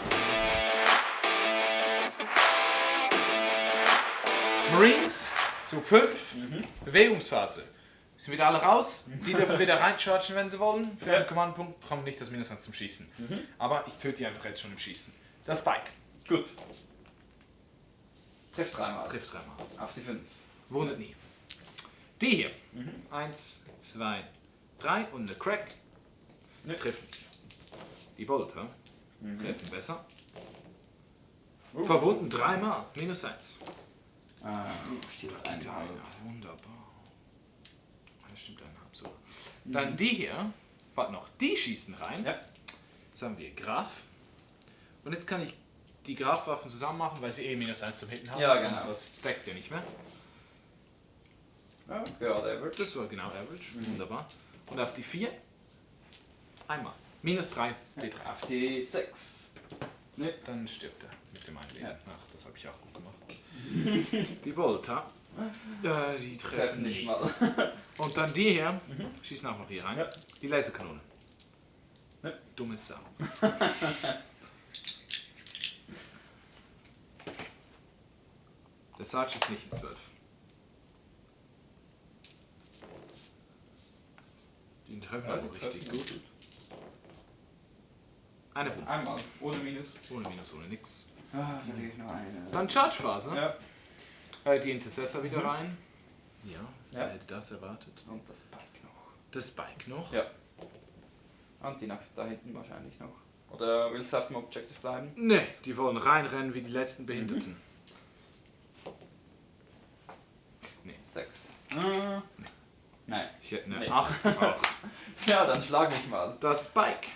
Marines, Zug 5, Bewegungsphase. Sind wieder alle raus, die dürfen wieder reinchargen, wenn sie wollen. Für einen Kommandopunkt bekommen nicht das Minus 1 zum Schießen. Aber ich töte die einfach jetzt schon im Schießen. Das Bike Gut. Trifft 3-mal. trifft 3 Mal. Auf die 5. Wundert nie. Die hier. 1, 2, 3 und eine Crack. Ne. Treffen. Die Bolter treffen besser. Verwunden 3 Mal. Minus 1. Steht einmal. Wunderbar. Das stimmt 1,5 so. Dann die hier. Warte noch. Die schießen rein. Ja. Jetzt haben wir Graf. Und jetzt kann ich die Grafwaffen zusammen machen, weil sie minus 1 zum Hitten haben. Ja, genau. Das stackt ja nicht mehr. Ja, der wird. Das war genau Average. Wunderbar. Und auf die 4. Einmal. Minus 3. D3. Auf die 6. Dann stirbt er mit dem einen Leben. Ja. Ach, das habe ich auch gut gemacht. Die Volta. Die treffen Treffen nicht nicht. mal. Und dann die hier. Schießen auch noch hier rein. Ja. Die Laserkanone. Ja. Dummes Sau. Der Sarge ist nicht in 12. Die treffen Ja, aber die richtig treffen gut. Eine Wunde. Einmal. Ohne Minus. Ohne Minus, ohne nix. Verliere ich noch eine. Dann Charge-Phase. Ja. Die Intercessor wieder rein. Ja, wer Ja. hätte das erwartet? Und das Bike noch. Das Bike noch. Ja. Und die nach da hinten wahrscheinlich noch. Oder willst du auf dem Objective bleiben? Ne, die wollen reinrennen wie die letzten Behinderten. 6. Nein. Ich hätte eine Nee. 8 auch. Ja, dann schlag mich mal. Das Bike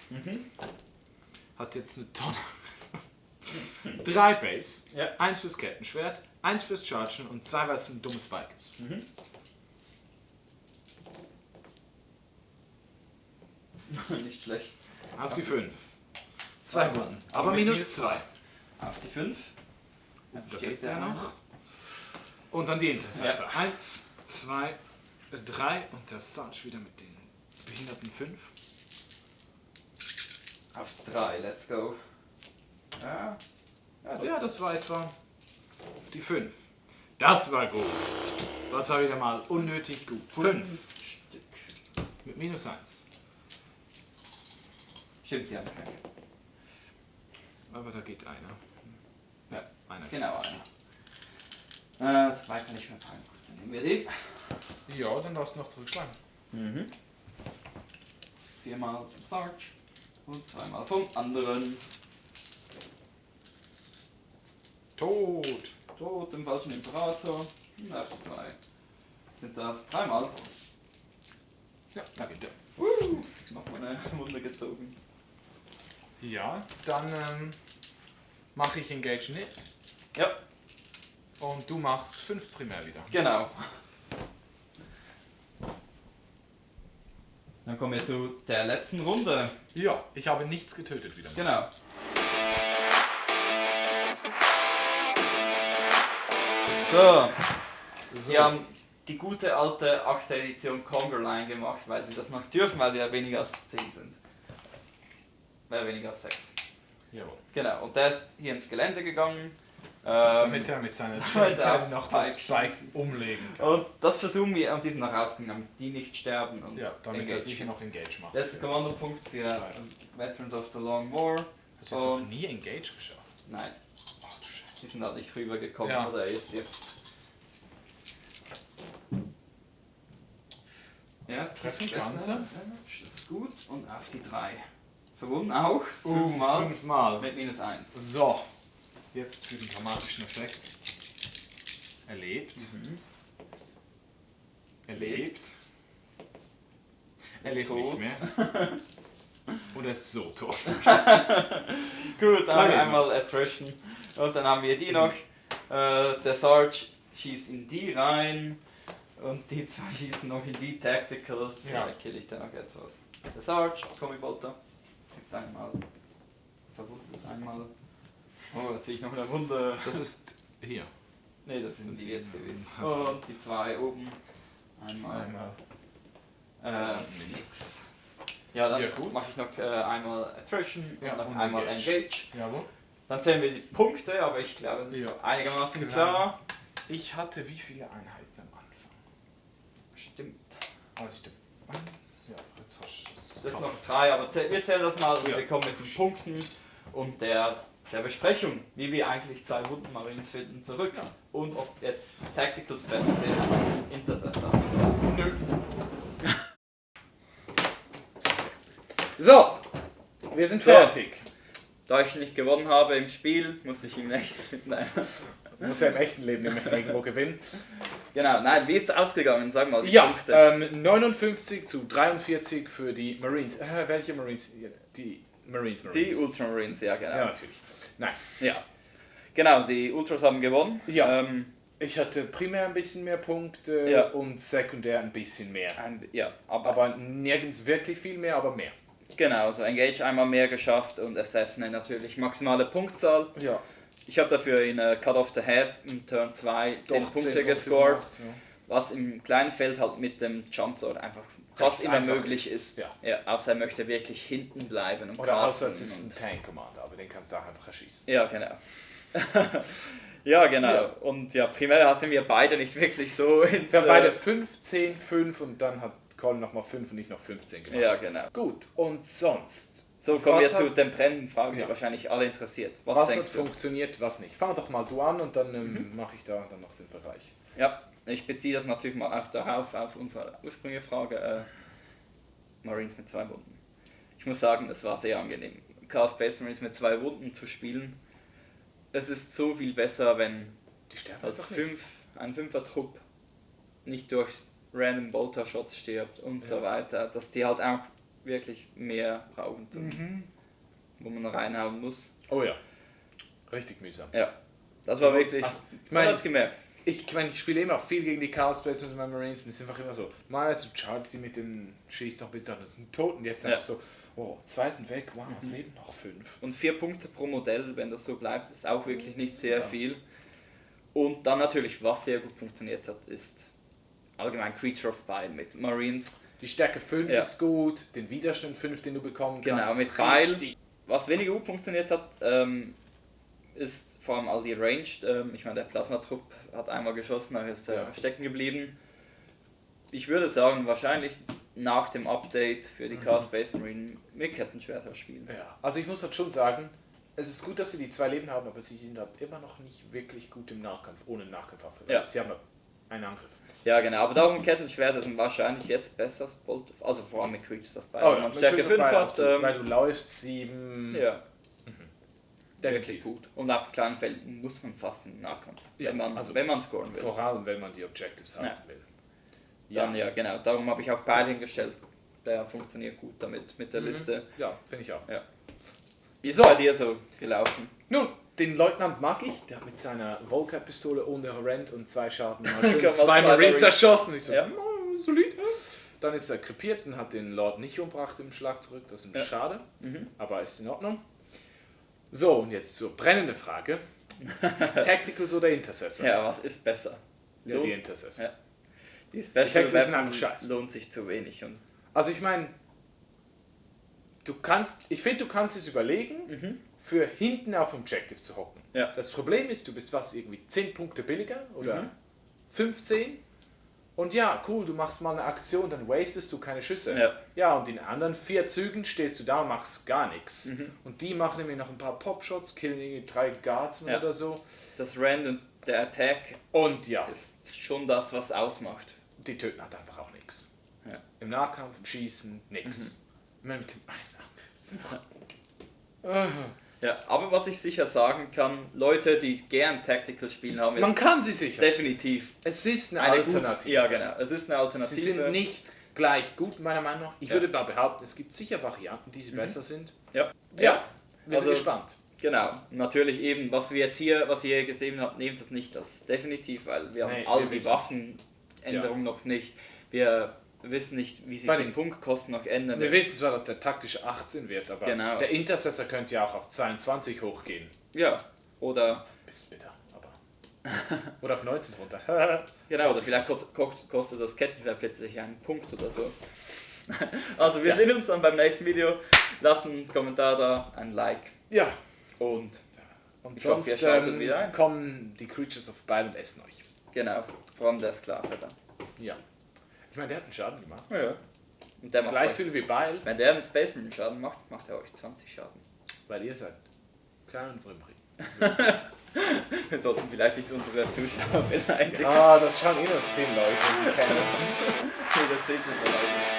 hat jetzt eine Tonne. 3 Base, Ja. 1 fürs Kettenschwert, 1 fürs Chargen und 2, weil es ein dummes Bike ist. Nicht schlecht. Auf die 5. 2 Wunden. Aber minus 2. Auf die 5. Da geht der noch. Und dann die Intercessor. 1, 2, 3 und der Sarge wieder mit den behinderten 5. Auf 3, let's go. Ja, das war etwa die 5. Das war gut. Das war wieder mal unnötig gut. 5. Stück. Mit minus 1. Stimmt ja nicht. Aber da geht einer. Ja, Einer. genau einer. 2 kann ich mehr teilen. Dann nehmen wir die. Ja, dann darfst du noch zurückschlagen. 4-mal vom Sarge und 2-mal vom anderen. Tot. Tot im falschen Imperator. Na, 2. Sind das 3-mal? Ja, da geht der. Noch mal eine Wunde gezogen. Ja, dann mache ich Engage nicht. Ja, Und du machst 5 primär wieder. genau. Dann kommen wir zu der letzten Runde. Ja, ich habe nichts getötet wieder. Genau. So, sie haben die gute alte 8. Edition Conquer Line gemacht, weil sie das noch dürfen, weil sie ja weniger als 10 sind. Weniger als 6. Jawohl. Genau, und der ist hier ins Gelände gegangen. Damit er mit seiner Schwierigkeit noch das Spike Spike umlegen kann. Und das versuchen wir, und die sind noch rausgegangen, damit die nicht sterben. Und Ja, damit er engage. sicher noch Engage macht. Letzter Kommandopunkt für Veterans of the Long War. Hast du jetzt noch nie Engage geschafft? Nein, Ach du Scheiße. die sind halt nicht rübergekommen, Ja. oder ist jetzt. Ja, Treffen besser. Ganze. Das ist gut. Und auf die 3. Verwunden auch. 5-mal. 5-mal. Mit minus 1. So. Jetzt für den dramatischen Effekt. Erlebt. Erlebt. Er lebt nicht tot. mehr. Und er ist so tot. Gut, dann Lange einmal Attrition. Und dann haben wir die noch. Der Sarge schießt in die rein. Und die 2 schießen noch in die Tactical. Ja. Vielleicht kill ich da noch etwas. Der Sarge, Kommi-Bolter. Kriegt einmal. Verwundet einmal. Oh, da ziehe ich noch eine Wunde. Das ist hier. Ne, das sind Das die ist- jetzt gewesen. Und die 2 oben. Einmal. Nix. Ja, dann Ja, gut. mache ich noch einmal Attrition Ja, und noch und einmal Engage. Engage. Jawohl. Dann zählen wir die Punkte, aber ich glaube, das ist Ja. einigermaßen Klar. klar. Ich hatte wie viele Einheiten am Anfang? Stimmt. Also ich ja, jetzt hast du Das sind noch 3, aber wir zählen das mal und Ja. wir kommen mit den Punkten und der Besprechung, wie wir eigentlich 2 Wunden Marines finden, zurück. Ja. Und ob jetzt Tacticals besser sind als Intercessor. Nö. So, wir sind So. fertig. Da ich nicht gewonnen habe im Spiel, muss ich im echten. Nein. Muss ja im echten Leben irgendwo gewinnen. Genau, nein, wie ist es ausgegangen? Sag mal die Ja, Punkte. 59 zu 43 für die Marines. Welche Marines? Die Marines. Die Ultramarines, ja genau. Ja, natürlich. Nein. Ja. Genau, die Ultras haben gewonnen. Ja. Ich hatte primär ein bisschen mehr Punkte Ja. und sekundär ein bisschen mehr. Ja, aber Aber nirgends wirklich viel mehr, aber mehr. genau, also Engage einmal mehr geschafft und Assassin natürlich maximale Punktzahl. Ja. Ich habe dafür in Cut off the Head im Turn 2 10 Doch, Punkte 10 gescored, gemacht, ja. was im kleinen Feld halt mit dem Jump Lord einfach fast immer einfach möglich ist, ist. ja. Außer er möchte wirklich hinten bleiben und Oder casten außer es ist ein und- Tank-Commander, aber den kannst du auch einfach erschießen. Ja, genau. Ja, genau. Ja. Und ja, primär sind wir beide nicht wirklich so ins... Wir haben beide 5, 10, 5 und dann hat Colin nochmal 5 und ich noch 15 gemacht. Ja, genau. Gut, und sonst? So, kommen wir Was zu hat- den brennenden Fragen, die Ja. wahrscheinlich alle interessiert. Was hat denkst du? funktioniert, was nicht? Fang doch mal du an und dann mache ich da dann noch den Vergleich. Ja, ich beziehe das natürlich mal auch darauf, auf unsere ursprüngliche Frage. Marines mit 2 Wunden. Ich muss sagen, es war sehr angenehm. Chaos Space Marines mit 2 Wunden zu spielen. Es ist so viel besser, wenn Die sterben halt einfach nicht. ein 5er-Trupp nicht durch random Bolter-Shots stirbt und so weiter. Dass die halt auch wirklich mehr brauchen, wo man reinhauen muss. Oh ja, richtig mühsam. Ja, das war wirklich... Ach, ich Man meine, hat's gemerkt. Ich meine, ich spiele immer viel gegen die Chaos Blades mit meinen Marines und es ist einfach immer so, mal so Charles, die mit den schießt noch bis dahin, das sind tot und jetzt einfach so, oh, 2 sind weg, wow, es leben noch 5. Und 4 Punkte pro Modell, wenn das so bleibt, ist auch wirklich nicht sehr viel. Und dann natürlich, was sehr gut funktioniert hat, ist allgemein Creature of Bile mit Marines. Die Stärke 5 ist gut, den Widerstand 5, den du bekommen kannst. Genau, mit Bile. Was weniger gut funktioniert hat, ist vor allem all die Ranged. Ich meine, der Plasmatrupp hat einmal geschossen, dann ist er stecken geblieben. Ich würde sagen, wahrscheinlich nach dem Update für die Chaos Space Marine mit Kettenschwerter spielen. Ja, also ich muss halt schon sagen, es ist gut, dass sie die 2 Leben haben, aber sie sind halt immer noch nicht wirklich gut im Nahkampf, ohne Nahkampfwaffe. Ja. Sie haben einen Angriff. Ja, genau, aber darum Kettenschwerter sind wahrscheinlich jetzt besser als Bolt, also vor allem mit Creatures of Bile. Oh, Wenn man Stärke 5 hat, weil du läufst 7. ja, Definitiv. gut. Und auf kleinen Feldern muss man fast in den Nahkampf, Ja, wenn man scoren will. Vor allem, wenn man die Objectives haben will. Dann ja, genau, darum habe ich auch Bile hingestellt. Der funktioniert gut damit, mit der Liste. Ja, finde ich auch. Ja. Wie ist es bei dir so gelaufen? Nun, den Leutnant mag ich, der hat mit seiner Volca-Pistole ohne Rent und 2 Schaden mal schön Kann man 2 zwei Marines Marines- erschossen. Ich so, Ja. solid. Dann ist er krepiert und hat den Lord nicht umgebracht im Schlag zurück. Das ist schade, aber ist in Ordnung. So, und jetzt zur brennenden Frage. Tacticals oder Intercessor? Ja, was ist besser? Ja, die Intercessor. Ja. Die Special Tacticals sind Weapon einfach scheiße. lohnt sich zu wenig. Und Also ich meine, ich finde, du kannst es überlegen, für hinten auf Objective zu hocken. Ja. Das Problem ist, du bist irgendwie 10 Punkte billiger oder 15. Und ja, cool, du machst mal eine Aktion, dann wastest du keine Schüsse. Ja, und in anderen 4 Zügen stehst du da und machst gar nichts. Und die machen nämlich noch ein paar Popshots, killen irgendwie 3 Guardsmen oder so. das Rand und der Attack Und ja, ist schon das, was ausmacht. die töten halt einfach auch nichts. Ja. Im Nahkampf, im Schießen, nix. Mit dem einen Angriff ist einfach... Ja, aber was ich sicher sagen kann, Leute, die gern Tactical spielen, haben Man jetzt kann sie sicher. definitiv Es ist eine eine Alternative. Ja, genau. Es ist eine Alternative. Sie sind nicht gleich gut, meiner Meinung nach. Ich würde mal behaupten, es gibt sicher Varianten, die besser sind. Ja. Ja, wir sind Also- gespannt. Genau, natürlich eben, was ihr hier gesehen habt, nehmt das nicht das definitiv, weil wir haben all wir die wissen- Waffenänderungen noch nicht. Wir wissen nicht, wie sich Bei die den- Punktkosten noch ändern. Wir wissen zwar, dass der taktische 18 wird, aber Genau. der Intercessor könnte ja auch auf 22 hochgehen. Ja, oder Ein bisschen bitter, aber... Oder auf 19 runter. genau, oder vielleicht kostet das Kettenschwert plötzlich einen Punkt oder so. Also wir sehen uns dann beim nächsten Video. Lasst einen Kommentar da, ein Like Ja, und und Ich hoffe, sonst ihr schaltet wieder ein. kommen die Creatures of Bile und essen euch. genau, vor allem der Sklave dann. Ja. Ich meine, der hat einen Schaden gemacht. Ja. Und der macht Gleich euch, viel wie Bile, wenn der einen Space Marine Schaden macht, macht er euch 20 Schaden. weil ihr seid klein und frimmrig. Wir sollten vielleicht nicht unsere Zuschauer beleidigen. Ah, das schauen eh nur 10 Leute, die kennen uns. Jeder 10 beleidigt.